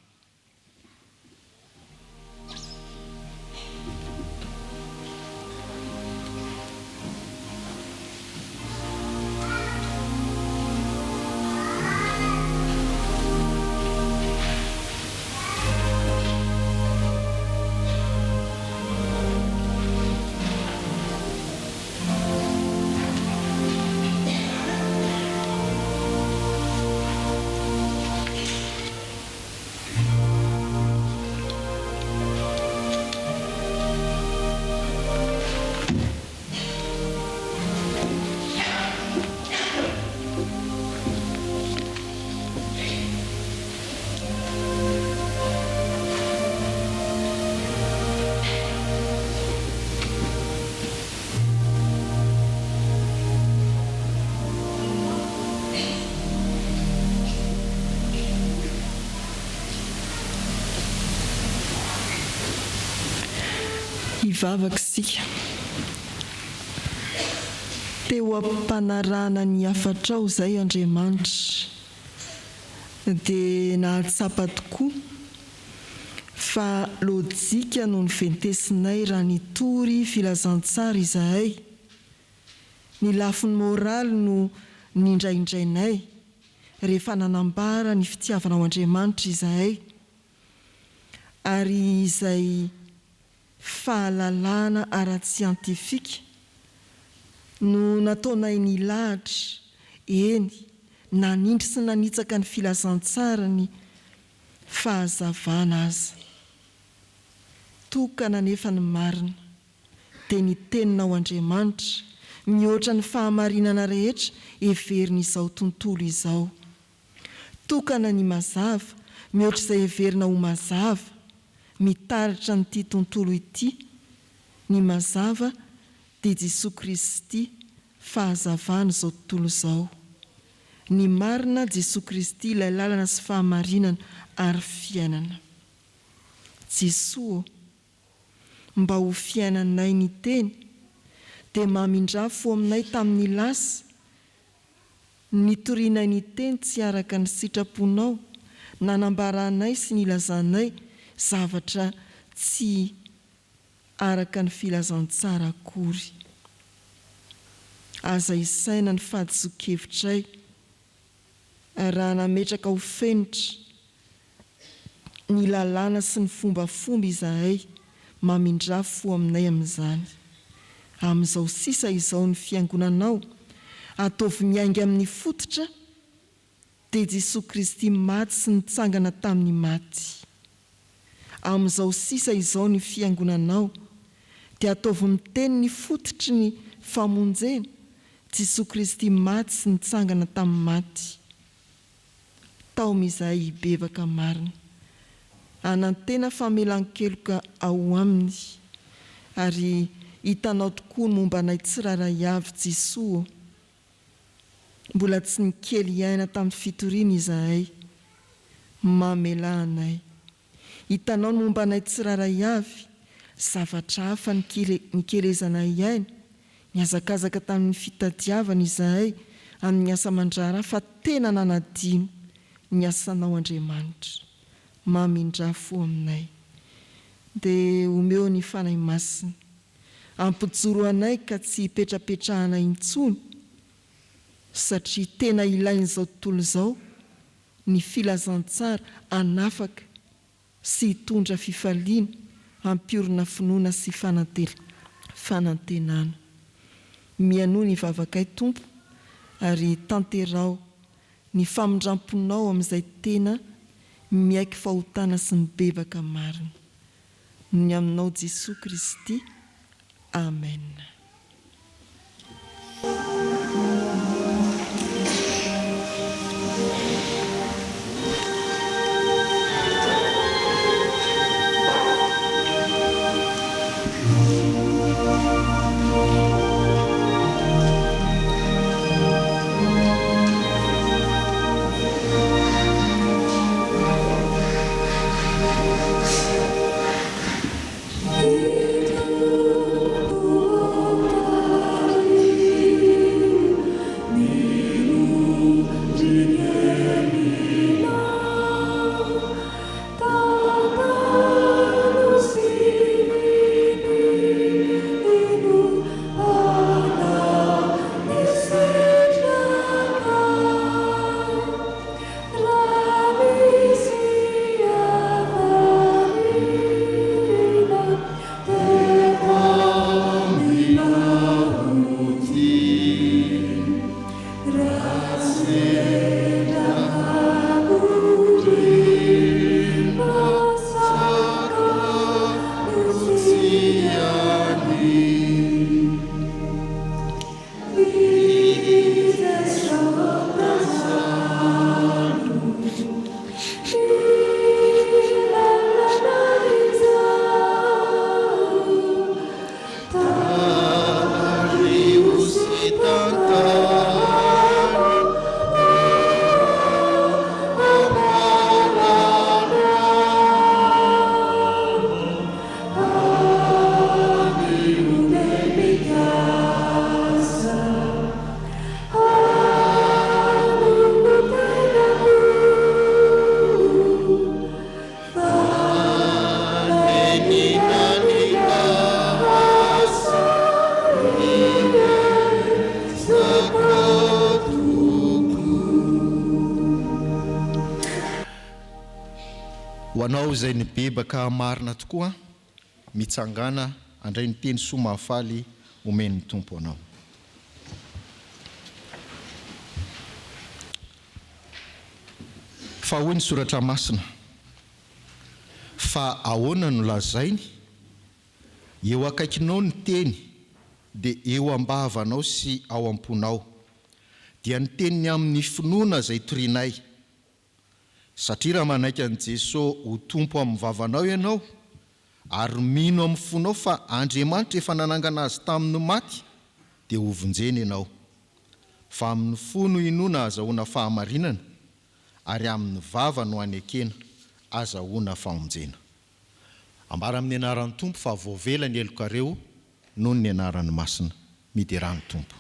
Hivavaka isika. Teo am-panarahana ny hafatrao izay Andriamanitra dia nahatsapa tokoa fa lojika no noventesinay raha nitory filazantsara izahay. Ny lafiny moraly no nindraindrainay rehefa nanambara ny fitiavanao Andriamanitra izahay ary izay fahalalana ara-tsiantifika no nataonay nilahatra, eny, nanindry sy nanitsaka ny filazantsara ny fahazavana aza. Tokana anefa ny marina, dia ny Teninao Andriamanitra, mihoatra ny fahamarinana rehetra heverin'izao tontolo izao. Tokana ny mazava, mihoatra izay heverina ho mazava, mitaratra an'ity tontolo ity, ny mazava dia Jesoa Kristy, fahazavan'izao tontolo izao. Ny marina, Jesoa Kristy ilay lalana sy fahamarinana ary fiainana. Jesoa ô! Mba ho fiainanay ny Teny, dia mamindrà fo aminay tamin'ny lasa, nitorianay ny Teny tsy araka ny sitraponao, nanambaranay sy nilazanay zavatra tsy araka ny filazantsara akory. Aza isaina ny fahadisoan-kevitray raha nametraka ho fenitra ny lalàna sy ny fombafomba izahay, mamindrà fo aminay amin'izany. Amin'izao sisa izao ny Fiangonanao, ataovy miainga amin'ny fototra, dia Jesoa Kristy maty sy nitsangana tamin'ny maty. Amin'izao sisa izao ny Fiangonanao, dia ataovy miteny ny fototry ny famonjena, Jesoa Kristy maty sy nitsangana tamin'ny maty. Taomy izahay hibebaka marina. Hanantena famelan-keloka ao Aminy. Ary hitanao tokoa ny momba anay tsirairay avy Jesoa ô. Mbola tsy nikely aina tamin'ny fitoriana izahay. Mamelà anay. Hitanao ny momba anay tsirairay avy, zavatra hafa nikelezanay aina, nihazakazaka tamin'ny fitadiavana izahay amin'ny asa aman-draharaha fa tena nanadino ny asanao Andriamanitra. Mamindrà fo aminay. Dia omeo ny Fanahy Masina. Ampijoro anay ka tsy hipetrapetrahana intsony satria tena ilain'izao tontolo izao ny filazantsara hanafaka sy hitondra fifaliana, hampiorina finoana sy fanantenana. Mihainoa ny vavakay Tompo ary tanteraho ny famindramponao amin'izay tena miaiky fahotana sy mibebaka marina. Ny aminao Jesoa Kristy. Amen. Ho anao izay nibebaka marina tokoa, mitsangàna handray ny teny soa mahafaly omen'ny Tompo anao. Fa hoy ny Soratra Masina, Fa ahoana no lazainy? Eo akaikinao ny teny, dia eo am-bavanao sy ao am-ponao, dia ny teniny amin'ny finoana izay torianay. Satria raha manaiky an'i Jeso ho Tompo amin'ny vavanao ianao, ary mino amin'ny fonao fa Andriamanitra efa nanangana Azy tamin'ny maty, dia hovonjena ianao. Fa amin'ny fo no inoana ahazahoana fahamarinana, ary amin'ny vava no anekena azahoana famonjena. Ambara amin'ny anaran'ny Tompo fa voavela ny helokareo noho ny anarany masina. Miderà ny Tompo.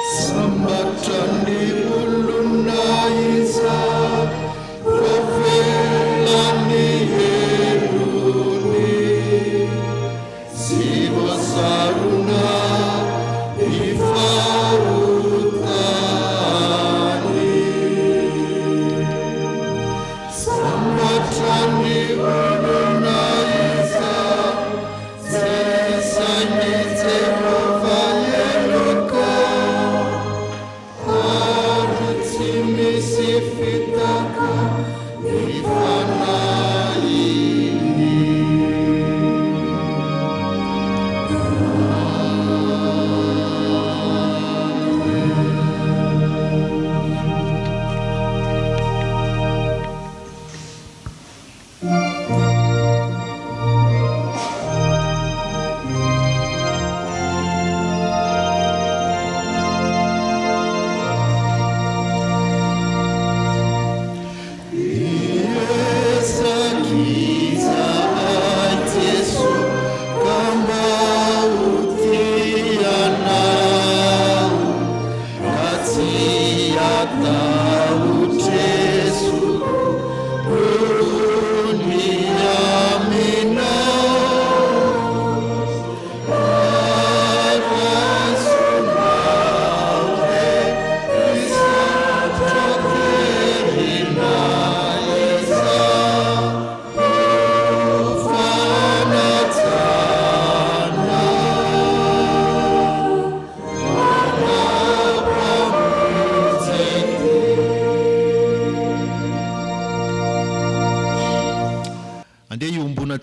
Sambatra ny olona izay voavela ny helony sy voasarona ny fahotany. Sambatra ny olona izay tsy.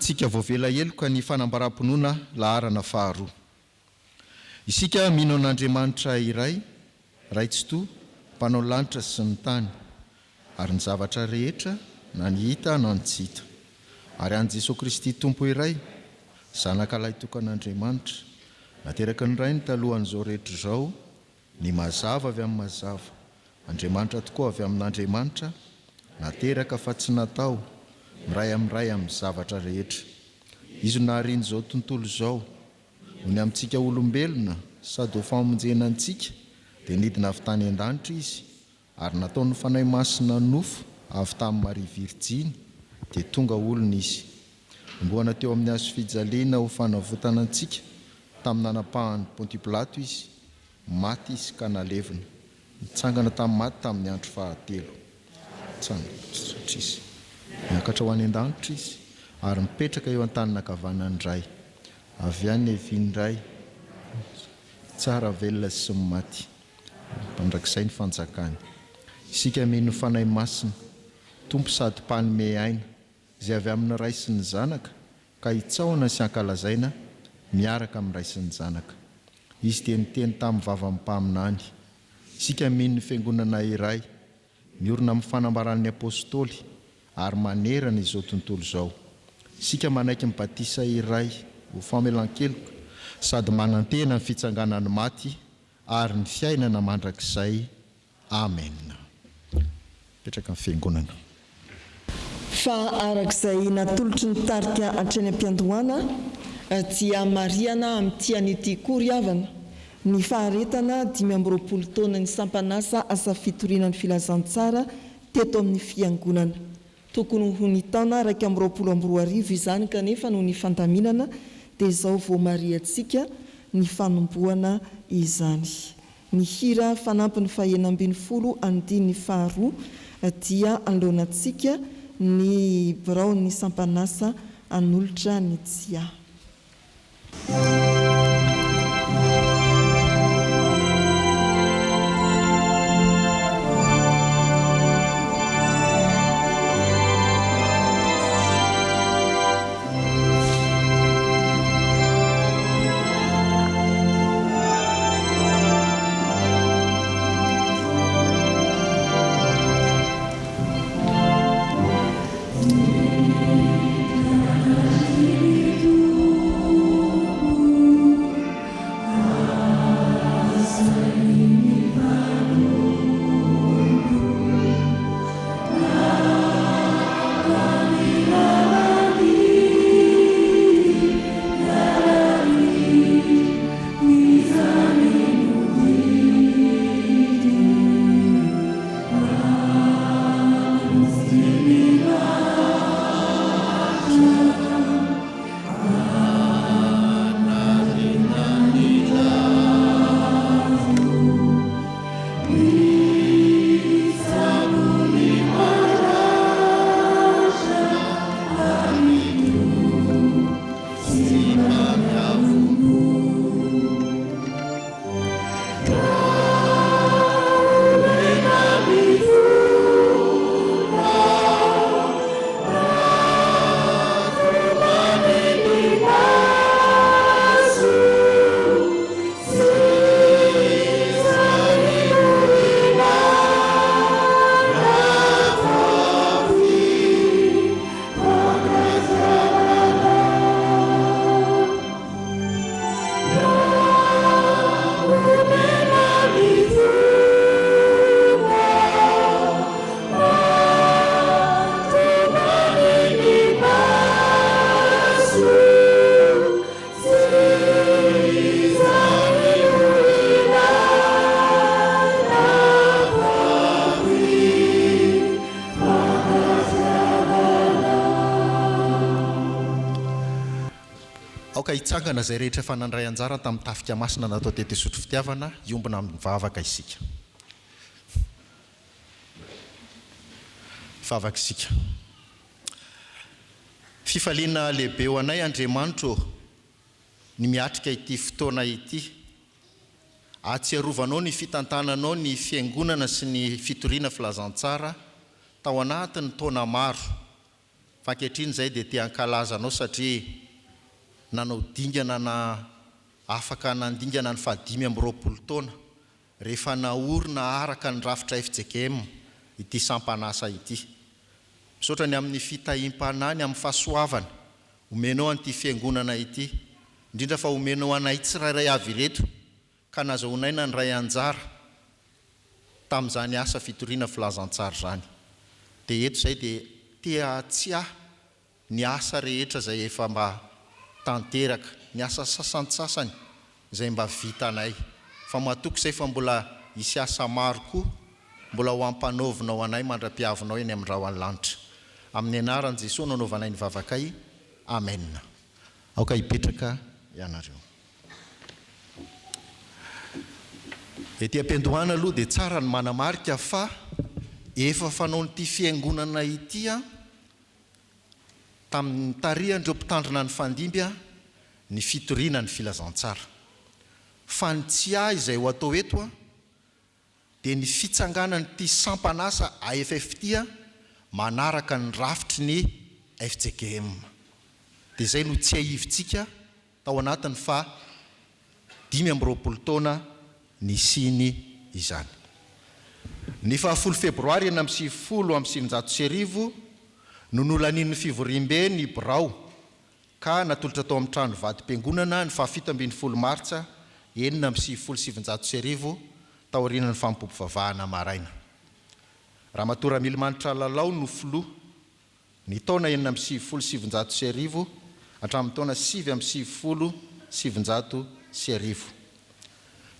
antsika voavela heloka ny fanambaram-pinoana laharana faharoa. Isika mino an'Andriamanitra iray, Ray Tsitoha, Mpanao lanitra sy ny tany, ary ny zavatra rehetra, na ny hita na ny tsy hita. Ary an'i Jesoa Kristy Tompo iray, Zanaka lahitokan'Andriamanitra, nateraky ny Rainy talohan'izao rehetra izao, ny mazava avy amin'ny mazava, Andriamanitra tokoa avy amin'Andriamanitra, nateraka fa tsy natao, miray amin'ny Ray amin'ny zavatra rehetra. Izy no naharian'izao tontolo izao. Noho ny amintsika olombelona, sady ho famonjena antsika, dia nidina avy tany an-danitra Izy, ary nataon'ny Fanahy Masina nofo avy tamin'i Maria Virjiny, dia tonga olona Izy. Nombohana teo amin'ny hazofijaliana ho fanavotana antsika tamin'ny nanapahan'i Pontio Pilato Izy, maty Izy ka nalevina. Nitsangana tamin'ny maty tamin'ny andro fahatelo. Nitsangana Izy. Niakatra ho any an-danitra Izy, ary mipetraka eo an-tanin'ankavanan'ny Ray. Avy any Eviny Ray, tsara velona sy ny maty, mandrakizay ny fanjakany. Isika mino ny Fanahy Masina, Tompo sady Mpanome aina, izay avy amin'ny Ray sy ny Zanaka, ka hitsaohana sy hankalazaina miaraka amin'ny Ray sy ny Zanaka. Izy dia niteny tamin'ny vavan'ny mpaminany. Isika mino ny Fiangonana iray, Miorina amin'ny fanambaran'ny Apostoly ary manerana izao tontolo izao. Isika manaiky ny batisa iray ho famelan-keloka sady manantena ny fitsanganan'ny maty ary ny fiainana mandrakizay. Amena. Mipetraka ny Fiangonana. Fa araka izay natolotry ny tarika hatreny am-piandohana dia marihana amin'ity anio ity koa ry havana ny faharetana 25 taonan'ny sampan'asa asa fitoriana ny filazantsara teto amin'ny Fiangonana. Tokony ho ny taona 2021 izany kanefa noho ny fandaminana dia izao vao marihantsika ny fanombohana izany. Ny hira fanampiny fahenina ambinifolo andininy faharoa dia anoloana antsika ny biraon'ny sampan'asa hanolotra ny tsiahy. Aoka hitsangana izay rehetra efa nandray anjara tamin'ny tafika masina natao teto Isotry Fitiavana, hiombona amin'ny vavaka isika. Hivavaka isika. Fifaliana lehibe ho anay Andriamanitra ô, ny miatrika ity fotoana ity. Ahatsiarovanao ny fitantananao ny Fiangonana sy ny fitoriana filazantsara tao anatin'ny taona maro. Fa ankehitriny izahay dia te hankalaza Anao satria nanao dingana na afaka nandingana ny fahadimy 25 taona rehefa naorina araka ny rafitra fjkm ity sampan'asa ity. Misaotra ny amin'ny fitahiam-panahy ny amin'ny fahasoavana omenao an'ity fiangonana ity, indrindra fa omenao anay tsirairay avy ireto ka nazahoanay nandray anjara tamin'izany asa fitoriana filazantsara izany. Dia eto izay dia te hahatsiahy ny asa rehetra izay efa mba tanteraka, ny asa sasantsasany izay mba vitanay, fa matoky izay fa mbola hisy asa maro koa mbola ho ampanaovinao anay mandra-piavinao eny amin'ny rahon'ny lanitra. Amin'ny anaran'i Jesoa no anaovanay ny vavakay. Amen. Aoka hipetraka ianareo. Ety am-piandohana aloha dia tsara ny manamarika fa efa fanaon'ity fiangonana ity tamin'ny nitarihan'ireo mpitandrina nifandimby ny fitoriana ny filazantsara. Fa ny tsiahy izay ho atao eto dia ny fitsanganan'ity sampan'asa AFF ity manaraka ny rafitry ny fjkm. Dia izay no tsiahivintsika tao anatin'ny faha 25 taona nisiany izany. Ny faha folo febroary 1996 no nolanian'ny fivoriambe ny birao ka natolotra tao amin'ny trano vadim-piangonana ny faha 17 martsa 1996 taorian'ny fanompoam-pivavahana maraina. Ramatoa Ramilimanitra Lalao no filoha. Ny taona 1996 hatramin'ny taona 1999.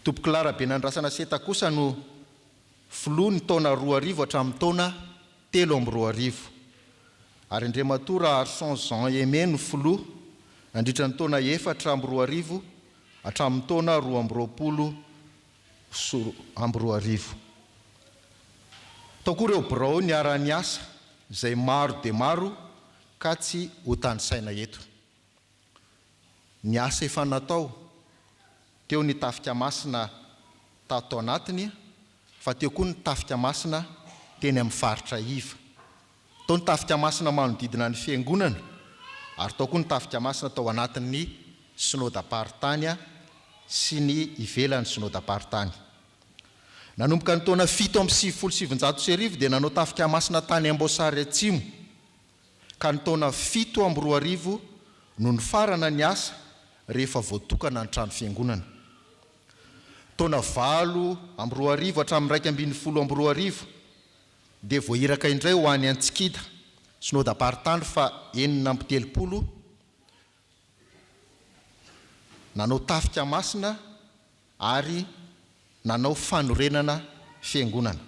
Tompokolahy Rabenandrasana Seta kosa no filoha ny taona 2000 hatramin'ny taona 2003. Ary Andriamatoa Raharison Jean Aimé no filoha nandritra ny taona 2004 hatramin'ny taona 2022. Tao koa ireo birao niara-niasa izay maro dia maro ka tsy hotanisaina eto. Ny asa efa natao, teo ny tafika masina tato anatiny fa teo koa ny tafika masina teny amin'ny faritra iva. Tao ny tafika masina manodidina ny fiangonana ary tao koa ny tafika masina tao anatin'ny synodam-paritany sy ny ivelan'ny synodam-paritany. Nanomboka ny taona 1997 dia nanao tafika masina tany Amboasary Atsimo ka ny taona 2007 no nifarana ny asa rehefa voatokana ny trano fiangonana. Taona 2008 hatramin'ny 2011 dia voahiraka indray ho any Antsikida, Synodam-paritany faha 36, nanao tafika masina ary nanao fanorenana fiangonana.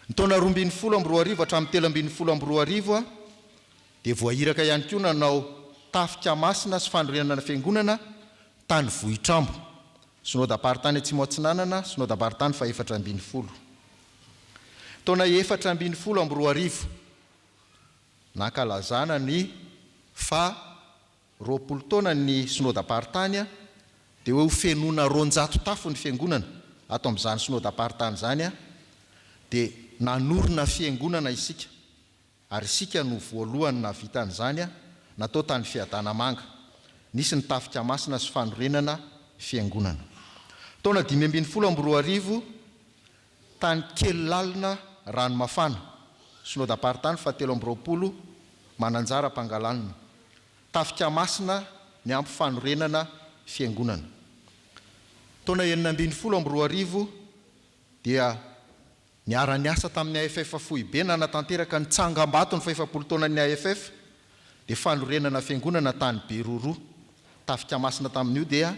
Ny taona 2012 hatramin'ny 2013 dia voahiraka ihany koa nanao tafika masina sy fanorenana fiangonana tany Vohitrambo, Synodam-paritany Atsimo Atsinanana, Synodam-paritany faha 14. Taona 2014, nankalazana ny faha 20 taona ny Synodam-paritany dia hoe ho fenoina 200 tafo ny fiangonana ato amin'izany Synodam-paritany izany dia nanorina fiangonana isika ary isika no voalohany nahavita an'izany natao tany Fiadanamanga. Nisy ny tafika masina sy fanorenana fiangonana. Taona 2015, tany Kelilalina Ranomafana, Synodam-paritany faha 23, Mananjara Pangalanina. Tafika masina niampy fanorenana fiangonana. Taona 2016 dia Niara-niasa tamin'ny AFF foibe nanatanteraka ny tsangambaton'ny fahefapolo taonan'ny AFF dia fanorenana fiangonana tany Beroroha. Tafika masina tamin'io dia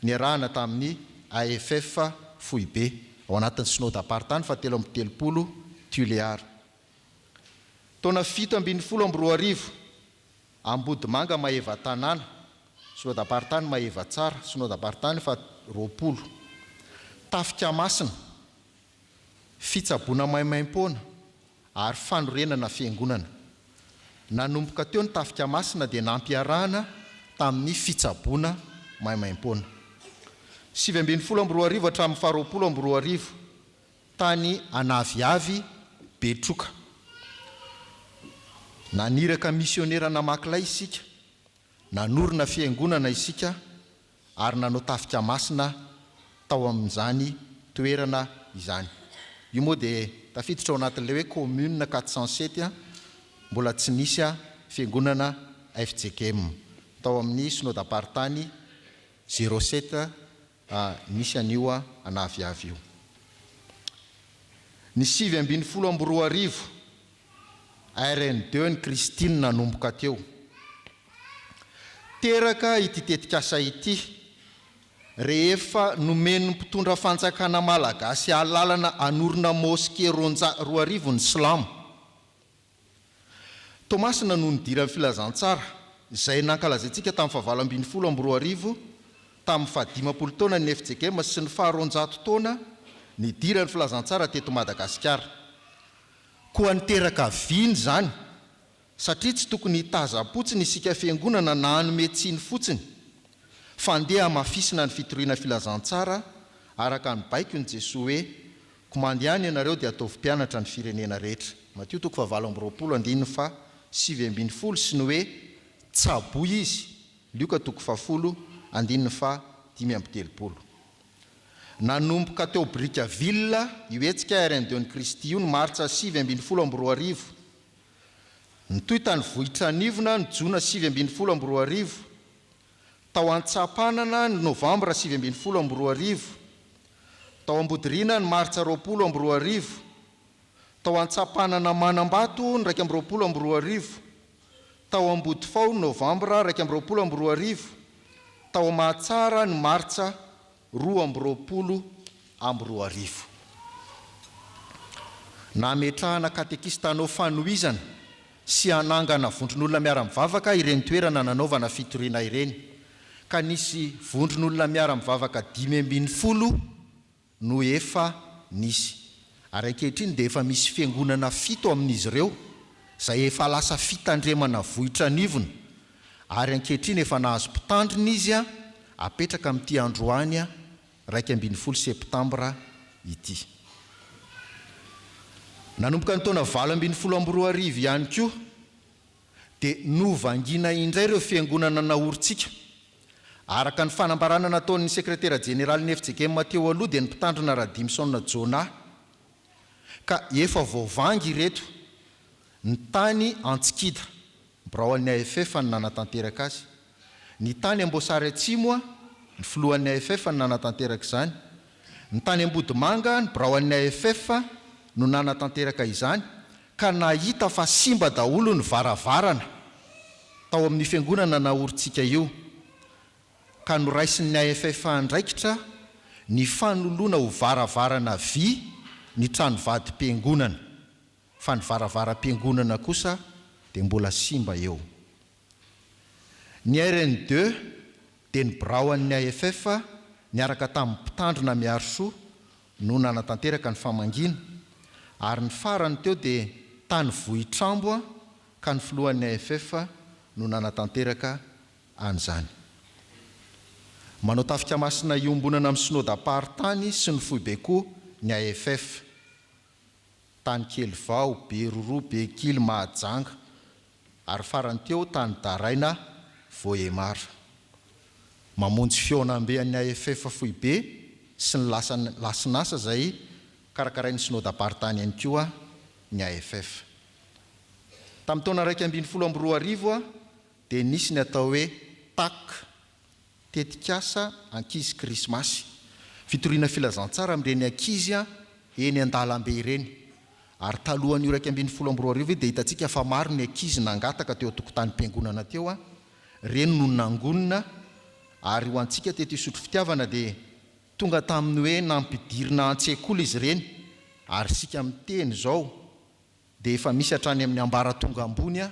niarahana tamin'ny AFF foibe ao anatin'ny Synodam-paritany faha 33 Tuléar. Taona 2017, Ambodimanga Maevatanàna, Synodam-paritany Maevatsara, Synodam-paritany faha 20. Tafika masina, fitsaboana maimaimpoana ary fanorenana fiangonana. Nanomboka teo ny Tafika Masina dia nampiarahana tamin'ny fitsaboana maimaimpoana. 2019 hatramin'ny faha 2020, tany Anaviavy, Betroka. Naniraka misionera namaky lay isika, nanorina fiangonana isika ary nanao tafika masina tao amin'izany toerana izany. Io moa dia tafiditra ao anatin'ilay hoe commune 407 mbola tsy nisy fiangonana fjkm tao amin'ny synodam-paritany zéro sept nisy an'io anaviavy io. Ny 2019 RN deux ny Christine nanomboka teo. Teraka ity tetikasa ity rehefa nomen'ny mpitondra fanjakana malagasy alalana hanorina mosquée 20 ny silamo. Toamasina no nidiran'ny filazantsara, izay nankalazaintsika tamin'ny fahavalo 2018, tamin'ny fahadimampolo taonan'ny fjkm sy ny faharoanjato taona nidiran'ny filazantsara teto Madagasikara. Koa niteraka vina izany, satria tsy tokony hitazam-potsiny isika fiangonana na hanome tsiny fotsiny, fa andeha hamafisina ny fitoriana filazantsara araka ny baikon'i Jesoa hoe, Komandy ihany ianareo dia ataovy mpianatra ny firenena rehetra. Matio toko fahavalo amby roapolo andininy faha 19 sy ny hoe tsaboy izy, Lioka toko fahafolo andininy faha 35. Nanomboka teo Brickaville io hetsika RN2 n'i Kristy io ny martsa 2019. Nitohy tany Vohitranivona ny jona 2019. Tao Antsapanana ny novambra 2019. Tao Ambodiriana ny martsa 2020. Tao Antsapanana Manambato ny 2021. Tao Ambodifao ny novambra 2021. Tao Mahatsara ny martsa 2022. Nametrahana katekista hanao fanohizana sy hanangana vondron'olona miara-mivavaka ireny toerana nanaovana fitoriana ireny, ka nisy vondron'olona miara-mivavaka 15 no efa nisy. Ary ankehitriny dia efa misy fiangonana fito amin'izy ireo, izay efa lasa fitandremana vohitranivona, ary ankehitriny efa nahazo mpitandrina izy apetraka amin'ity androany 11 septambra ity. Nanomboka ny taona 2018 ihany koa dia novangiana indray ireo fiangonana naorintsika. Araka ny fanambarana nataon'ny sekretera jeneralin'ny fjkm teo aloha dia ny mpitandrina Radimson Jonah ka efa voavangy ireto ny tany Antsikida. Birao an'ny AFF no nanatanteraka azy. Ny tany Amboasary Atsimo, ny filohan'ny AFF no nanatanteraka izany. Ny tany Ambodimanga, ny birao an'ny AFF no nanatanteraka izany, ka nahita fa simba daholo ny varavarana tao amin'io fiangonana naorintsika io, ka noraisin'ny AFF andraikitra ny fanoloana ho varavarana vy ny trano vadim-piangonana. Fa ny varavaram-piangonana kosa dia mbola simba eo. Ny RN deux dia ny birao an'ny AFF niaraka tamin'ny mpitandrina Miarisoa no nanatanteraka ny famangiana, ary ny farany teo dia tany Vohitrambo ka ny filohan'ny AFF no nanatanteraka an'izany. Manao tafika masina iombonana amin'ny Synodam-paritany sy ny foibe koa ny AFF. Tany Kelivao, Beroroha, Bekily, Mahajanga ary farany teo tany Daraina, Vohemar. Mamonjy fihaonambe an'ny AFF foibe sy ny lasinasa izay karakarain'ny Synodam-paritany ihany koa ny AFF. Tamin'ny taona 2011 dia nisy ny atao hoe tac. Tetikasa Ankizy Krismasy, fitoriana filazantsara amin'ireny ankizy eny an-dalambe ireny. Ary talohan'io 2011 io dia hitantsika fa maro ny ankizy nangataka teo an-tokotanim-piangonana teo, ireny no nangonina, ary ho antsika teto Isotry Fitiavana dia tonga tamin'ny hoe nampidirina an-tsekoly izy ireny, ary isika miteny izao dia efa misy hatrany amin'ny ambaratonga ambony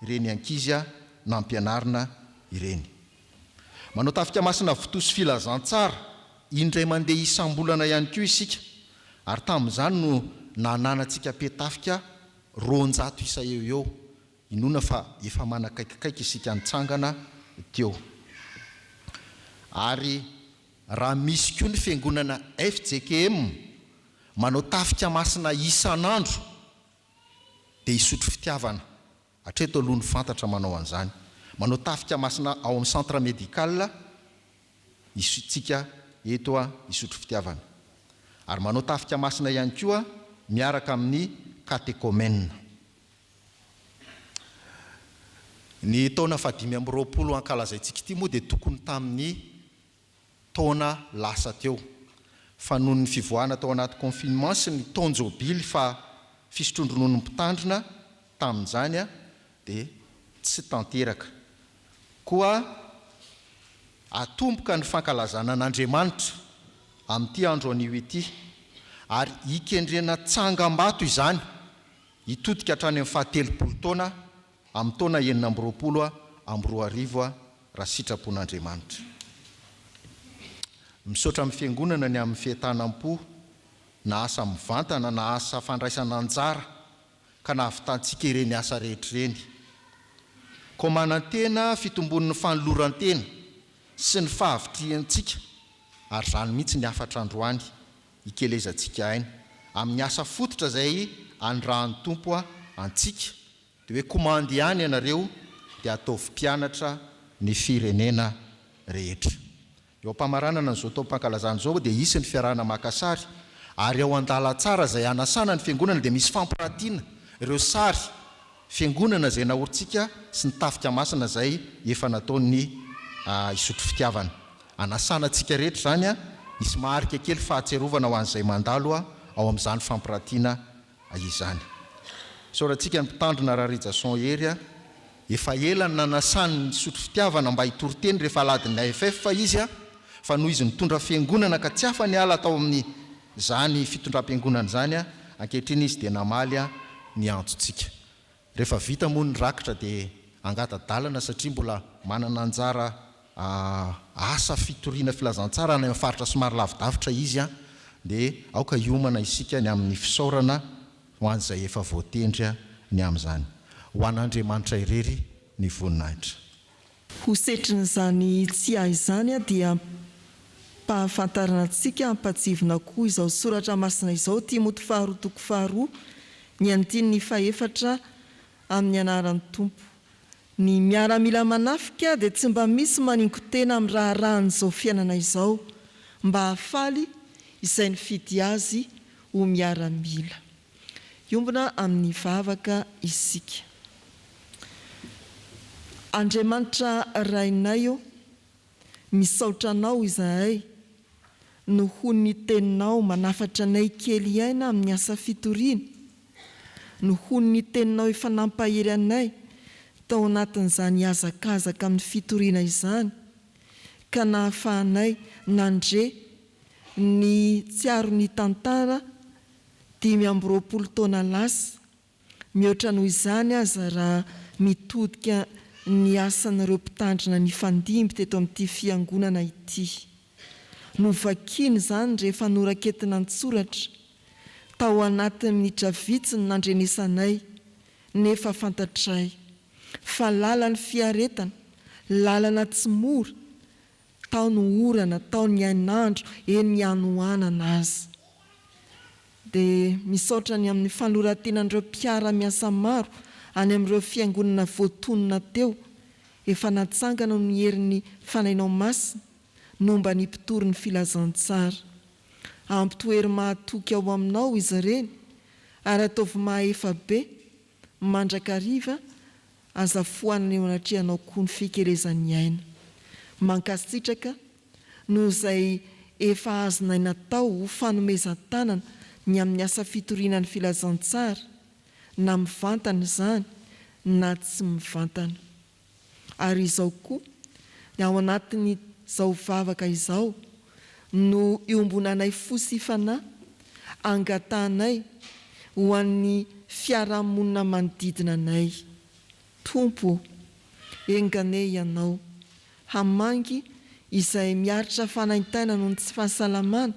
ireny ankizy nampianarina ireny. Manao tafika masina votosy filazantsara indray mandeha isam-bolana ihany koa isika ary tamin'izany no nananantsika mpiatafika 200 isa eo eo, inoana fa efa manakaikikaiky isika nitsangana teo. Ary raha misy koa ny fiangonana fjkm Manao tafika masina isan'andro dia hisotro fitiavana. Hatreto aloha no fantatra manao an'izany. Manao tafika masina ao amin'ny centre médical isika eto Isotry Fitiavana. Ary manao tafika masina ihany koa miaraka amin'ny katekomena. Ny taona fahadimy 25 ankalazaintsika ity moa dia tokony tamin'ny taona lasa teo. Fa noho ny fivoahana tao anaty confinement sy ny taon-jobily fa fisotroan-drononon'ny mpitandrina tamin'izany dia tsy tanteraka. Koa atomboka ny fankalazana an'Andriamanitra amin'ity andro anio ity ary hikendrena tsangambato izany hitodika hatrany amin'ny fahatelopolo taona amin'ny taona 2026 raha sitrapon'Andriamanitra. Misaotra amin'ny Fiangonana ny amin'ny fientanam-po na asa mivantana na asa fandraisana anjara ka nahavitantsika ireny asa rehetra ireny. Koa manantena fitombon'ny fanoloran-tena sy ny fahavitrihantsika ary izany mihitsy ny hafatra androany hikelezantsika aina amin'ny asa fototra izay anirahan'ny Tompo antsika dia hoe komandy ihany ianareo dia ataovy mpianatra ny firenena rehetra. Eo am-pamaranana an'izao taom-pankalazana izao dia hisy ny fiarahana maka sary ary ao an-dalantsara izay hanasana ny fiangonana dia misy fampiratiana ireo sary fiangonana izay naorintsika sy ny tafika masina izay efa nataon'ny Isotry Fitiavana. Anasana antsika rehetra izany hisy marika kely fahatsiarovana ho an'izay mandalo ao amin'izany fampiratiana izany. Isaorantsika ny Mpitandrina Rarijason Hery a! Efa ela no nanasany ny Isotry Fitiavana mba hitory teny rehefa alahadin'ny AFF izy a! Fa noho izy nitondra fiangonana ka tsy afa niala tao amin'ny izany fitondram-piangonana izany a! Ankehitriny izy dia namaly a! ny antsontsika. Rehefa vita moa ny rakitra dia angata-dalana satria mbola manana anjara asa fitoriana filazantsara any amin'ny faritra somary lavidavitra izy dia aoka hiomana isika ny amin'ny fisaorana ho an'izay efa voatendry ny amin'izany. Ho an'Andriamanitra irery ny voninahitra. Ho setrin'izany tsiahy izany dia ampahafantarina antsika ampatsivina koa izao soratra masina izao, Timoty faharoa toko faharoa, ny andininy fahefatra, Amin'ny anaran'ny Tompo. Ny miaramila manafika dia tsy mba misy maningo-tena amin'ny raharahan'izao fiainana izao, mba hahafaly izay nifidy azy ho miaramila. Hiombona amin'ny vavaka isika. Andriamanitra Rainay ô, misaotra Anao izahay nohon'ny Teninao manafatra anay kely aina amin'ny asa fitoriana, nohon'ny Teninao efa nampahery anay tao anatin'izany hazakazaka amin'ny fitoriana izany ka nahafahanay nandre ny tsiaro ny tantara 25 taona lasa, mihoatra noho izany aza raha mitodika ny asan'ireo mpitandrina nifandimby teto amin'ity fiangonana ity. Novakiana izany rehefa noraketina an-tsoratra, tao anatin'ny minitra vitsy ny nandrenesanay, nefa fantatray fa lalan'ny fiaretana, lalana tsy mora, Tao ny orana, tao ny hainandro, eny ny hanoanana aza. Dia misaotra ny amin'ny fanoloran-tenan'ireo mpiara-miasa maro any amin'ireo fiangonana voatonona teo, efa natsangana noho ny herin'ny Fanahinao Masina, nomba ny mpitory ny filazantsara. Ampitoery mahatoky ao aminao izy ireny, ary ataovy mahefa be mandrakariva Aza foanana eo anatrehanao koa ny fikelezan'ny aina. Mankasitraka noho izay efa azonay natao ho fanomezan-tanana ny amin'ny asa fitoriana ny filazantsara, na mivantana izany na tsy mivantana. Ary izao koa, dia ao anatin'izao vavaka izao no iombonanay fo sy fanahy, angatahanay ho an'ny fiarahamonina manodidina anay. Tompo ô, enga anie Ianao hamangy izay miaritra fanaintaina noho ny tsy fahasalamana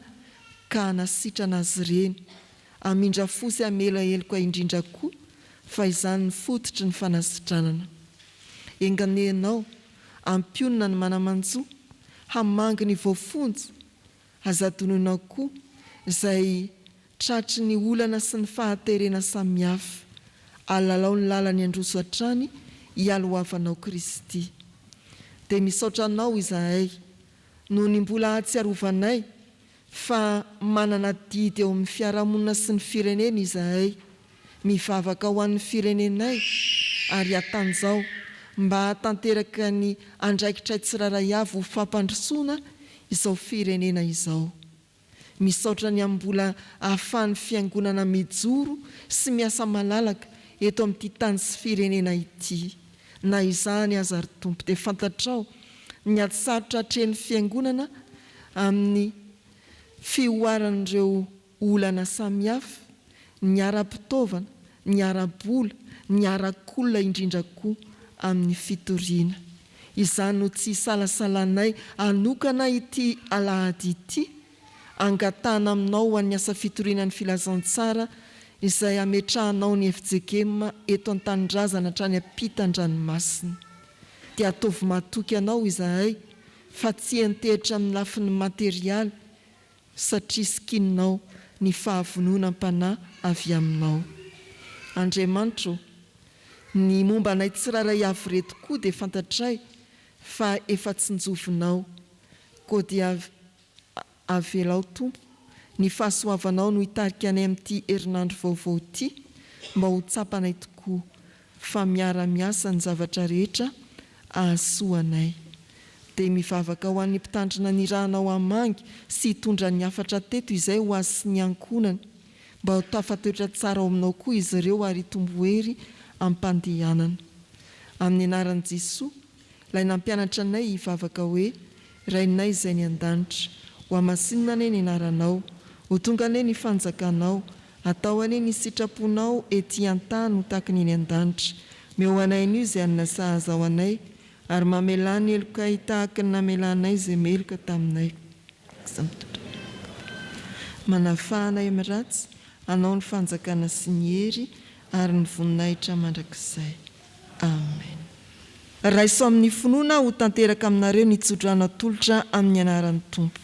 ka hanasitrana azy ireny, hamindra fo sy hamela heloka indrindra koa fa izany ny fototry ny fanasitranana. Enga anie Ianao hampionona ny mana-manjo, hamangy ny voafonja, Aza adinoinao koa izay tratry ny olana sy ny fahaterena samihafa. Alalao ny lalany handroso hatrany hialohavanao Kristy. Dia misaotra Anao izahay noho ny mbola ahatsiarovanay fa manana adidy eo amin'ny fiarahamonina sy ny firenena izahay. Mivavaka ho an'ny firenenay ary hatanjao mba hahatanteraka ny andraikitray tsirairay avy ho fampandrosoana izao firenena izao. Misaotra ny amin'ny mbola ahafahan'ny Fiangonana mijoro sy miasa malalaka eto amin'ity tany sy firenena ity. Na izany aza ry Tompo dia fantatrao ny ady sarotra atrehin'ny Fiangonana amin'ny fihoaran'ireo olana samihafa, ny ara-pitaovana, ny ara-bola, ny ara-kolona indrindra koa amin'ny fitoriana. Izany no tsy isalasalanay hanokana ity alahady ity, angatahana aminao ho an'ny asa fitoriana ny filazantsara izay hametrahanao ny fjkm eto an-tanindrazana hatrany ampitan-dranomasina. Dia ataovy matoky anao izahay fa tsy hiantehitra amin'ny lafiny materialy satria sikininao ny fahavononam-panahy avy aminao. Andriamanitra ô, ny momba anay tsirairay avy ireto koa dia fantatray fa efa tsinjovinao, koa dia avelao Tompo ny fahasoavanao no hitarika anay amin'ity herinandro vaovao ity mba ho tsapanay tokoa fa miara-miasa ny zavatra rehetra hahasoa anay. Dia mivavaka ho an'ny mpitandrina nirahanao hamangy sy hitondra ny hafatra teto izay ho azy sy ny ankohonany, mba ho tafatoetra tsara ao aminao koa izy ireo ary hitombo hery am-pandehanana. Amin'ny anaran'i Jesoa, Ilay nampianatra anay hivavaka hoe, Rainay izay any an-danitra, hohamasinina anie ny anaranao, ho tonga anie ny fanjakanao, atao anie ny sitraponao ety an-tany ho tahaka ny eny an-danitra. Meo anay anio izay hanina sahaza ho anay, ary mamelà ny helokay tahaka ny namelanay izay meloka taminay. Manafaha anay amin'ny ratsy, Anao ny fanjakana sy ny hery ary ny voninahitra mandrakizay. Amen. Raiso amin'ny finoana ho tanteraka aminareo ny tsodrano atolotra amin'ny anaran'ny Tompo.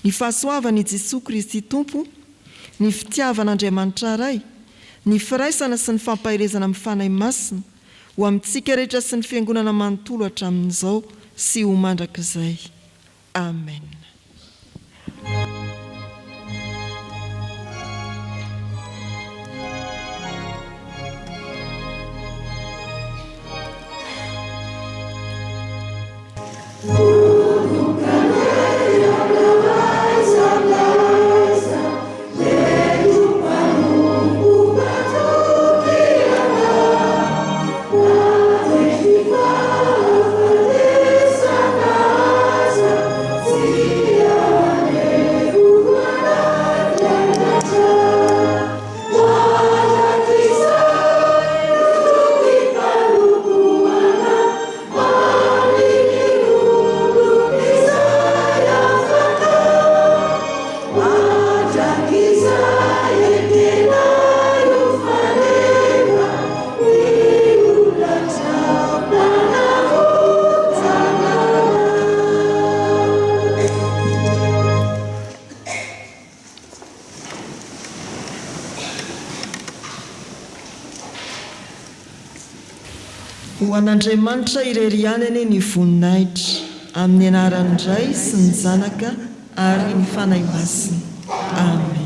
Ny fahasoavan' i Jesoa Kristy Tompo, ny fitiavan' Andriamanitra Ray, ny firaisana sy ny fampaherezana amin'ny Fanahy Masina, ho amintsika rehetra sy ny Fiangonana manontolo hatramin'izao sy ho mandrakizay. Amen. Ho an'Andriamanitra irery ihany anie ny voninahitra, amin'ny anaran'ny Ray sy ny Zanaka ary ny Fanahy Masina. Amen.